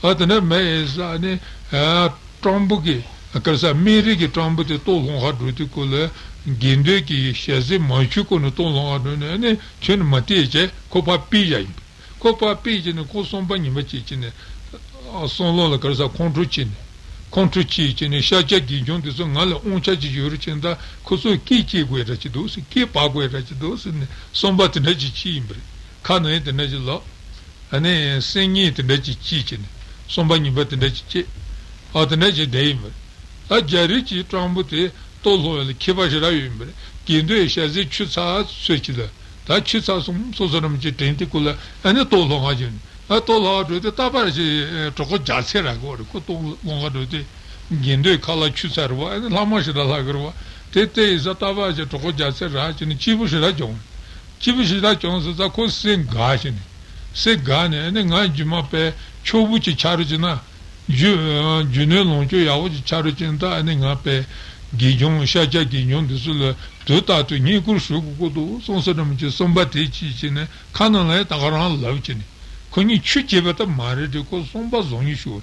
ཨ་དེ་འདྲ་མེད་ཡིན་ས་ནི། ཨ་སྤྲང་པོ་གི་ག་རེ་ཟ། སྨན་རིགས་ཀྱི་སྤྲང་པོ་དེ་ལྟོ་སློང་ག་འགྲོ་དུས་སྐབས་ལ་དགེ་འདུན་གྱི་ཞལ་ཟས་མ་མཆོད་གོང་ནས་ལྟོ་སློང་ག་འགྲོ་ནས། ཨ་ནི་ཁྱོད་ནི་མ་བལྟས་བྱས་ཁོ་ཕར་ཕུད་བཞག་ཡིན། ཁོ་ཕར་ཕུད་བྱས་ནས་ཁོ་བསམ་པ་ངན་པ་བྱེད་བྱས་ནས། ཨ་བསམ་བློ་ལ་ག་རེ་ཟ། ཁོང་ཁྲོ་བྱས་ནས། ཁོང་ཁྲོ་བྱས་བྱས་ནས་ཤཱཀྱ་དགེ་སྦྱོང་དེ་ཚོ་ང་ལ་དབང་ཆ་ཅིག་ཡོད་རེད་བྱས་ན། ད་ཁོ་ཚོས་སྐད་སྐྱེལ་དགོས་འདྲ་ཅིག་འདུག་ཟེར། སྐད་འབག་དགོས་འདྲ་ཅིག་འདུག་ཟེར་ནས་བསམ་པ་དེ་འདྲ་ཅིག་སྐྱེས་ཡིན་པ་རེད། ཁ་ནང་ཡང་དེ་འདྲ་ཅིག་ལབ། ཨ་ནི་སེམས་ཉིད་དེ་འདྲ་ཅིག་སྐྱེས་བྱས་ནས། བསམ་པ་ངན་པ་དེ་འདྲ་ཅིག་སྐྱེས། ཨ་དེ་འདྲ་ཅིག་བསྡད་ཡིན་པ་རེད། ད་རྒྱ་རིགས་ཀྱི་སྤྲང་པོ་དེ་ལྟོ་སློང་ཡ་ལ་མཁས་པ་ཞེ་དྲག་ཡོད་ཡིན་པ་རེད། དགེ་འདུན་ཞལ་ཟས་ཆུད་ཚར་ཚོད་ཅིག་ལ། ད་ཆུད་ཚར་སོང་། སོ་སོ་རང་ཅིག་དྲན་དུས་སྐབས་ལ། ཨ་ནི་ལྟོ་སློང་ག་འགྲོ་ནས། ཨ་ལྟོ་སློང་ག་འགྲོ་དུས་རྟག་པར་ཅིག་གྲོད་ཁོག་རྒྱགས་ཚད་རག་གི་ཡོད་རེད། ཁོ་ལྟོ་སློང་ག་འགྲོ་དུས་དགེ་འདུན་ཁ་ལག་ཆུད་ཚར་རེད་བ། ཨ་ནི་ལྷག་མ་ཞེ་དྲག་ལྷག་གི་རེད་བ། དེ་དེ་ཡིན་ཙང་རྟག་པར་ཅིག་གྲོད་ཁོག་རྒྱགས་ཚད་རག་བྱས་ནས་སྐྱིད་པོ་ཞེ་དྲག་བྱུང་། སྐྱིད་པོ་ཞེ་དྲག་བྱུང་ཟེར་ཙང་ཁོ་སེམས་དགའ་བྱས་ནས། སེམས་དགའ་ནས། ཨ་ནི་ང་རྗེས་མ་དཔེ་ཕྱུག་པོ་ཅིག་ཆགས་རོགས་བྱས་ན། རྒྱུ་རྒྱུ་ནོར་ལོངས་སྤྱོད་ཡག་པོ་ཅིག་ཆགས་རོགས་བྱས་ན། ད་ཨ་ནི་ང་དཔེ་དགེ་སྦྱོང་ཤཱཀྱ་དགེ་སྦྱོང་འདི་ཚོ་ལ་དུས་རྟག་ཏུ་བསྙེན་བཀུར་ཞུ་དགོས་ཀྱི་འདུག་བསམ་བསམ་འདྲ་མོ་ཅིག་བསམ་པ་དེ་སྐྱེས་བྱས་ནས། ཁ་ནང་ལ་ཡང་ད་ག་རང་ལབ་བྱས་ནས། ཁོ་གཉིས་ཆོས་བྱེད་པ་ད་མ་རེད་དེ། ཁོ་བསམ་པ་བཟང་ངན་ཞིག་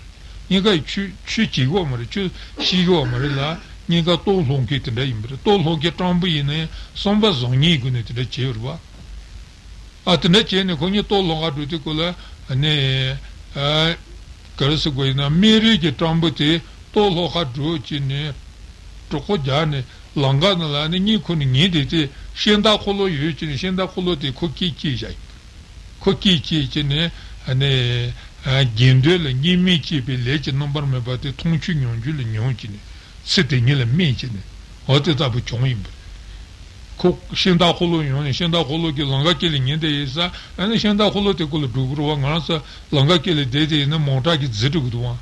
རེད། གཉིས་ཀ་ཆོས་ཆོས་བྱེད་ཀྱི་ཡོད་མ་རེད། ཆོས་ཤེས་ཀྱི་ཡོད་མ་རེད་ལ། གཉིས་ཀ་ལྟོ་སློང་མཁན་དེ་འདྲ་ཡིན་པ་རེད། ལྟོ་སློང་མཁན་སྤྲང་པོ་ཡིན་ན་ཡང་བསམ་པ་བཟང་ངན་གྱི་སྒོ་ནས་དེ་འདྲ་བྱས་ཡོད་རེད་བ། ཨ་དེ་འདྲ་བྱས་ནས་ཁོ་གཉིས་ལྟོ་སློང་ག་འགྲོ་དུས་སྐབས་ལ། ཨ་ནི་ཨ་ག་རེ་ཟེར་དགོས་ཡིན་ན། སྨན་རིགས་ཀྱི་སྤྲང་པོ་དེ་ལྟོ་སློང་ག་འགྲོ་བྱས་ནས་གྲོད་ཁོག་རྒྱགས་ནས་ལམ་ཁ་ནང་ལ། ཨ་ནི་གཉིད་ཁུག་ནས་ཉལ་བསྡད་དུས་ཤིང་རྟ་འཁོར་ལོ་ཡོད་བྱས་ནས་ཤིང་རྟ་འཁོར་ལོ་དེ་ཁོ་སྐད་སྐྱེས་བཞག་ཡིན། ཁོ་སྐད་སྐྱེས་བྱས་ནས། ཨ་ནི་ཨ་དགེ་འདུན་ལ་བསྙེན་སྨད་བྱས་པའི་ལས་ཀྱི་རྣམ་པར་སྨིན་པ་དེ་མཐོང་ཆོས་མྱོང་རྒྱུ་ལ་མྱོང་བྱས་ནས། ཚེ་དེ་ཉིད་ལ་སྨིན་བྱས་ནས། འོ་དེ་ལྟ་བུ་བྱུང་ཡིན་པ་རེད། ཁོ་ཤིང་རྟ་འཁོར་ལོ་ཡོང་ནས་ཤིང་རྟ་འཁོར་ལོ་གི་ལམ་ཁ་དཀྱིལ་ལ་ཉལ་བསྡད་ཡིན་ས། ཨ་ནི་ཤིང་རྟ་འཁོར་ལོ་དེ་སྐོར་ལ་འགྲོ་དགོས་རེད་བ། ང་རང་ཚོ་ལམ་ཁ་དཀྱིལ་ལ་བསྡད་དེ་ཡིན་ན་མོ་ཊ་གིས་བརྫིས་འགྲོ་གི་འདུག་བ།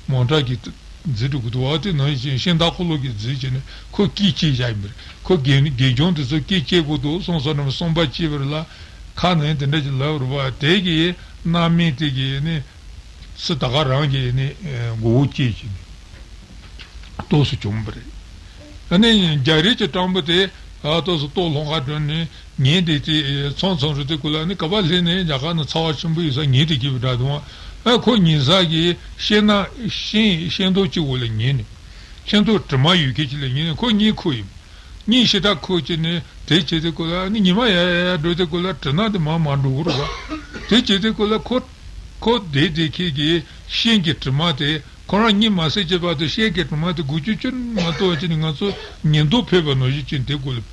མོ་ཊ་གིས་བརྫིས་འགྲོ་གི་འདུག་བ། དེ་ནང་བཞིན་ཤིང་རྟ་འཁོར་ལོ་གིས་བརྫིས་བྱས་ནས་ཁོ་སྐད་སྐྱེས་བཞག་ཡིན་པ་རེད། ཁོ་དགེ་དགེ་སྦྱོང་དེ་ཚོ་སྐད་སྐྱེ་དགོས་འདུག་བསམ་བསམ་འདྲ་མོ་བསམ་པ་སྐྱེས་པ་རེད་ལ། ཁ་ནས་དེ་འདྲ་ཞིག་ལབ་རེད་བ། དེ་གིས་རྣམ་སྨིན་དེ་གིས་ནི། སུ་ད་ག་རང་གི་ནི་མགོ་བོ་བཅད་ཀྱི་ནི་ཏོག་ཙམ་བྱུང་བ་རེད། ཨ་ནི་རྒྱ་རིགས་ཀྱི་སྤྲང་པོ་དེ། ཨ་ཏོག་ཙམ་ལྟོ་སློང་ག་འགྲོ་ནས་ཉལ་བསྡད་དེ་མཚམས་མཚམས་རེ་དེ་ཀུན་ལ་ནི་ག་པར་སླེབས་ནས་རྒྱ་གར་ནང་ཚ་བ་ཆེན་པོ་ཡོད་ས་ཉལ་བསྡད་ཀྱི་ཡོད་འདྲ་འདུག་ཨ་ཁོ་ཉལ་ས་གི་ཤིང་ནགས་ཤིང་ཤིང་སྡོང་གཅིག་འོག་ལ་ཉལ་ནས། ཤིང་སྡོང་དྲི་མ་ཡོད་མཁན་ཅིག་ལ་ཉལ་ནས་ཁོ་གཉིད་ཁུག་ཡིན། གཉིད་ཞེ་དྲག་ཁུག་བྱས་ནས་དེ་བྱེད་དུས་ཀུན་ལ་ནི་ཉི་མ་ཡར་ཡར་ཡར་འགྲོ་དུས་ཀུན་ལ་དྲི་ནགས་དེ་མར་མར་འགྲོ་གི་རེད་བ། དེ་བྱེད་དུས་ཀུན་ལ་ཁོ་ཁོ་བསྡད་བསྡད་མཁན་གྱི་ཤིང་གི་དྲི་མ་དེ་ཁོ་རང་གཉིད་མ་སད་ཀྱི་བར་དུ་ཤིང་གི་དྲི་མ་དེ་འགུལ་སྐྱོད་ཅི་མ་གཏོགས་བྱས་ནས། ང་ཚོ་ཉི་ཟླ་ཕེབས་པ་ནང་བཞིན་བྱས་ནས་དེ་ཀུན་ལ་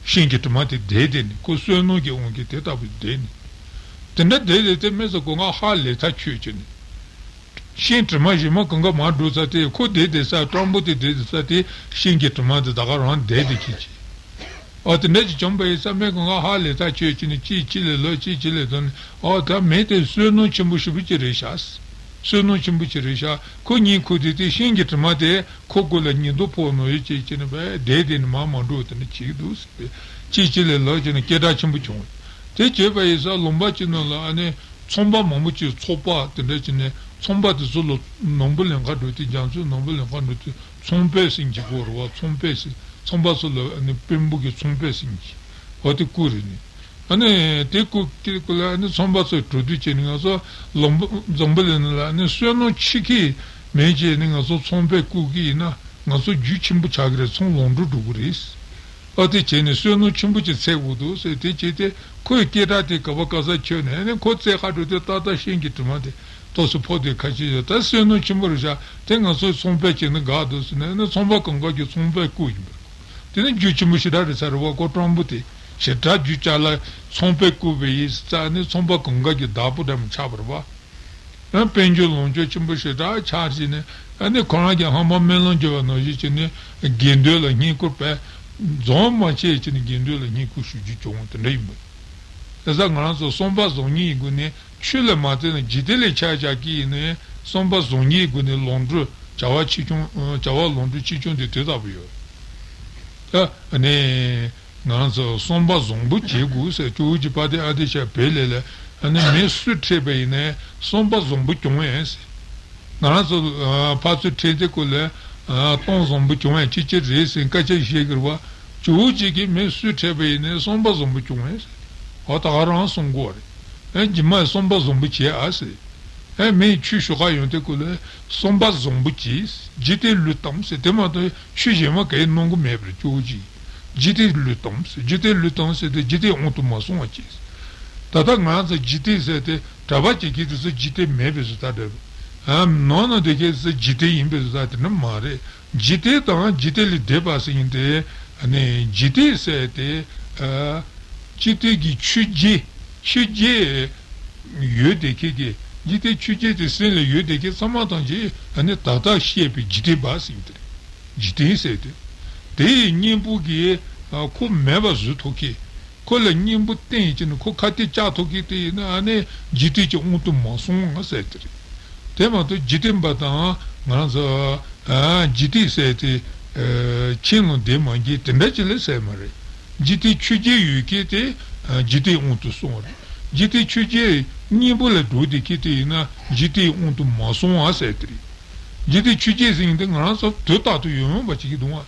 ཤིང་གི་དྲི་མ་དེ་བསྡད་བསྡད་ནས། ཁོ་བསོད་ནམས་ཀྱི་དབང་གིས་དེ་ལྟ་བུ་བསྡད་ནས། དེ་འདྲ་བསྡད་བསྡད་དེ་མི་ཚོ་སྒོ་ང་ཧ་ལས་ཐག་ཆོད་བྱས་ནས། ཤིང་དྲི་མ་གཞན་མ་གང་ག་མར་འགྲོ་ས་དེ། ཁོ་བསྡད་བསྡད་ས་སྤྲང་པོ་དེ་བསྡད་བསྡད་ས་དེ་ཤིང་གི་དྲི་མ་དེ་ད་ག་རང་བསྡད་བསྡད་ཀྱི་བྱས། ཨ་དེ་འདྲ་ཅིག་བྱུང་བ་ཡིན་ཙང་མི་གང་ག་ཧ་ལས་ཐག་ཆོད་བྱས་ནས་གཅིག་གཅིག་ལ་ལབ། གཅིག་གཅིག་ལ་ལབ་ནས། ཨ་ད་མི་དེ་བསོད་ནམས་ཆེན་པོ་ཞེ་པོ་ཅིག་རེད་ཤག་བསོད་ནམས་ཆེན་པོ་ཅིག་རེད་ཤག་ཁོ་གཉིད་ཁུག་དུས་དེ་ཤིང་གི་དྲི་མ་དེ་ཁོ་ཀུན་ལ་ཉི་ཟླ་ཕོག་ནང་བཞིན་བྱས་བྱས་ནས་བསྡད་བསྡད་ནས་མར་མར་འགྲོ། དེ་འདྲ་བྱེད་ཀྱི་འདུག་ཟེར་བས་གཅིག་གཅིག་ལ་ལབ་བྱས་ནས་སྐད་གྲགས་ཆེན་པོ་བྱུང་། དེ་བྱས་པ་ཡིན་ཙང་ལུང་པ་གཅིག་ནང་ལ་ཨ་ནི་ཚོང་པ་མང་པོ་ཅིག་ཚོགས་པ་དེ་འདྲ་བྱས་ནས། ཚོང་པ་དེ་ཚོ་ལ་ནོར་བུ་ལེན་ག་འགྲོ་དུས། རྒྱ་མཚོའི་ནོར་བུ་ལེན་ག་འགྲོ་དུས་ཚོང་པས་ཟེར་གྱི་གོ་རེད་བ། ཚོང་པས་ཟེར། ཚོང་པ་ཚོ་ལ་ཨ་ནི་དཔོན་པོ་གི་ཚོང་པས་ཟེར་གྱི། འོ་དེ་བཀུར་རེད་ནི། ཨ་ནི་དེ་བཀུར་གྱི་ཀུན་ལ་ཨ་ནི་ཚོང་པ་ཚོས་འགྲོ་དུས་བྱས་ནས། ང་ཚོ་ལུང་པ་འཛམ་བུ་གླིང་ནང་ལ་ཨ་ནི་བསོད་ནམས་ཆེ་གི་མེད་བྱས་ནས་ང་ཚོ་ཚོང་པས་བཀུར་གྱི་ཡིན་ན། ང་ཚོ་རྒྱུ་ཆེན་པོ་ཆགས་ཀྱི་རེད། ཚོང་ལམ་འགྲོ་འགྲོ་གི་རེད། ཨ་དེ་བྱས་ནས་བསོད་ནམས་ཆེན་པོ་ཅིག་འཚོལ་དགོས་འདུག་ཟེར། དེ་བྱས་ཏེ་ཁོས་སྐད་གྲགས་དེ་ག་པ་ག་ས་ཁྱོན་ནས། ཨ་ནི་ཁོ་བཙལ་ག་འགྲོ་དུས་ཏག་ཏག་ཤིང་གི་དྲི་མ་དེ་ཏོག་ཙམ་ཕོག་དེ་ཁ་ཤས་ཡོད། ད་བསོད་ནམས་ཆེན་པོ་རེད་ཤག་དེ་ང་ཚོའི་ཚོང་པས་བྱས་ན་དགའ་འདུག་ཟེར་ནས། ཨ་ནི་ཚོང་པ་གང་ག་གིས་ཚོང་པས་བཀུར་ཡིན་པ། དེ་ནི་རྒྱུ་ཆེན་པོ་ཞེ་དྲག་རེད་ས་རེད་བ། ཁོ་སྤྲང་པོ་དེ་ཞེ་དྲག་རྒྱུ་ཅ་ལག་ཚོང་པས་བཀུར་བ་ཡིན་ཙང་། ཨ་ནི་ཚོང་པ་གང་ག་གི་བདག་པོ་འདྲ་མོ་ཆགས་པ་རེད་བ། ཡང་དཔལ་འབྱོར་ལོངས་སྤྱོད་ཆེན་པོ་ཞེ་དྲག་ཆགས་བྱས་ནས། ཨ་ནི་ཁོ་རང་གི་ཧམ་པ་སྨོན་ལམ་རྒྱབ་པ་ནང་བཞིན་བྱས་ནས་དགེ་འདུན་ལ་བསྙེན་བཀུར་བས་འཛོམས་མ་བྱས་བྱས་ནས་དགེ་འདུན་ལ་བསྙེན་བཀུར་ཞུ་རྒྱུ་བྱུང་། དེ་འདྲ་ཡིན་པ། དེ་ཙང་ང་རང་ཚོ་བསམ་པ་བཟང་ངན་ཡིན་དགོས་ནས། ཆོས་ལ་མ་བརྟེན་ན་འཇིག་རྟེན་ལ་ཆ་བཞག་གི་ཡིན་ནའི། བསམ་པ་བཟང་ངན་ཡིན་དགོས་ནས་ལོངས་སྤྱོད་བྱ་བ་ཆེ་ཆུང་། བྱ་བ་ལོངས་སྤྱོད་ཆེ་ཆུང་དེ་དེ་ལྟ་བུ་ཡོད། ཨ་ནི། ང་རང་ཚོ་བསམ་པ་བཟང་པོ་བྱེད་དགོས་ཟེར། ཇོ་བོ་རྗེ་དཔལ་ལྡན་ཨ་ཏི་ཤ་བོད་ལས་ལ། ཨ་ནི་མི་སུ་འཕྲད་པ་ཡིན་ནའི་བསམ་པ་བཟང་པོ་སྐྱོང་ཡིན་ཟེར། ང་རང་ཚོ་ཨ་ཕར་ཚུར་འཕྲད་དུས་སྐབས་ལ་ཨ་གཏམ་བཟང་པོ་སྐྱོང་ཡ་ཅི་ཅི་རེད་ཟེར་སྐད་ཆ་བཤད་ཀྱི་རེད་བ། ཇོ་བོ་རྗེ་གིས་མི་སུ་འཕྲད་པ་ཡིན་ནའི་བསམ་པ་བཟང་པོ་སྐྱོང་ཡིན་ཟེར། འོ་ད་ག་རང་གསུང་གི་ཡོད་རེད། ཨ་རྗེས་མ་བསམ་པ་བཟང་པོ་བྱེད་ཨ་ཟེར། ཨེ་མིའི་ཆོས་ཞུ་ག་ཡོང་དུས་སྐབས་ལ་བསམ་པ་བཟང་པོ་གྱིས་འཇིག་རྟེན་བསླུས་བཏང་ཟེར། དེ་མ་གཏོགས་ཆོས་གཞན་མ་གང་ཡང་གནང་གི་མེད་པར་ཅོག་ཅིག་འཇིག་རྟེན་བསླུས་བཏང་ཟེར། འཇིག་རྟེན་བསླུས་བཏང་ཟེར་ཏེ་འཇིག་རྟེན་དབང་དུ་མ་སོང་བ་བྱས། ད་ལྟ་ང་ཚོ་འཇིག་རྟེན་ཟེར་ཏེ་གྲྭ་པ་བྱེད་མཁན་དེ་ཚོ་འཇིག་རྟེན་མེད་པའི་བཟོ་ལྟ་འདྲ། ཨ་ནང་ན་བསྡད་མཁན་དེ་ཚོ་འཇིག་རྟེན་ཡིན་པའི་བཟོ་ལྟ་དེ་འདྲ་མ་རེད། འཇིག་རྟེན་དང་འཇིག་རྟེན་ལས་འདས་པ་ཟེར་མཁན་དེ་ནི་འཇིག་རྟེན་ཟེར་ཏེ་ཨ། འཇིག་རྟེན་གྱི་ཆོས་བརྒྱད། ཆོས་བརྒྱད་ཡོད་བསྡད་མཁན་གྱི། འཇིག་རྟེན་ཆོས་བརྒྱད་དེ་སེམས་ལ་ཡོད་བསྡད་མཁན་ཚང་མ་ཐམས་ཅད་ཨ་ནི་ད་ལྟ་བཤད་པའི་འཇིག་རྟེན་པ་ཟེར་མཁན་དེ་རེད། འཇིག་རྟེན་ཟེར་དེ། དེ་ཡི་གཉེན་པོ་གིས་ཨ་ཁོ་མེད་པ་བཟོ་ཐུབ་མཁན། ཁོ་ལ་གཉེན་པོ་བསྟེན་བྱས་ནས་ཁོ་ཁ་གཏད་བཅག་ཐུབ་མཁན་དེ་ཡིན་ན་ཨ་ནི་འཇིག་རྟེན་གྱི་དབང་དུ་མ་སོང་བ་ཟེར་དེ་རེད། དེ་མ་གཏོགས་འཇིག་རྟེན་པ་དང་ང་རང་ཚོ་ཨ་འཇིག་རྟེན་ཟེར་དེ་ཨ་ཁྱིམ་ལ་བསྡད་མ་བསྡད་དེ་འདྲ་ཅིག་ལ་ཟེར་མ་རེད། འཇིག་རྟེན་ཆོས་བརྒྱད་ཡོད་མཁན་དེ་ཨ་འཇིག་རྟེན་དབང་དུ་སོང་བ་རེད། འཇིག་རྟེན་ཆོས་བརྒྱད་གཉེན་པོ་ལ་འགྲོ་བསྡད་མཁན་དེ་ཡིན་ན་འཇིག་རྟེན་དབང་དུ་མ་སོང་བ་ཟེར་དེ་རེད། འཇིག་རྟེན་ཆོས་བརྒྱད་ཟེར་མཁན་དེ་ང་རང་ཚོ་དུས་རྟག་ཏུ་ཡོང་ཡོང་བ་ཅིག་གི་འདུག་བ།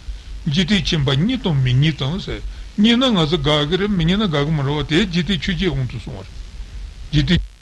འཇིག་རྟེན་ཁྱིམ་པ་མཉེས་དང་མི་མཉེས་དང་ཟེར། མཉེས་ན་ང་ཚོ་དགའ་གི་རེད། མི་མཉེས་ན་དགའ་གི་མ་རེད་བ། དེ་འཇིག་རྟེན་ཆོས་བརྒྱད་དབང་དུ་སོང་བ་རེད། འཇིག་རྟེན།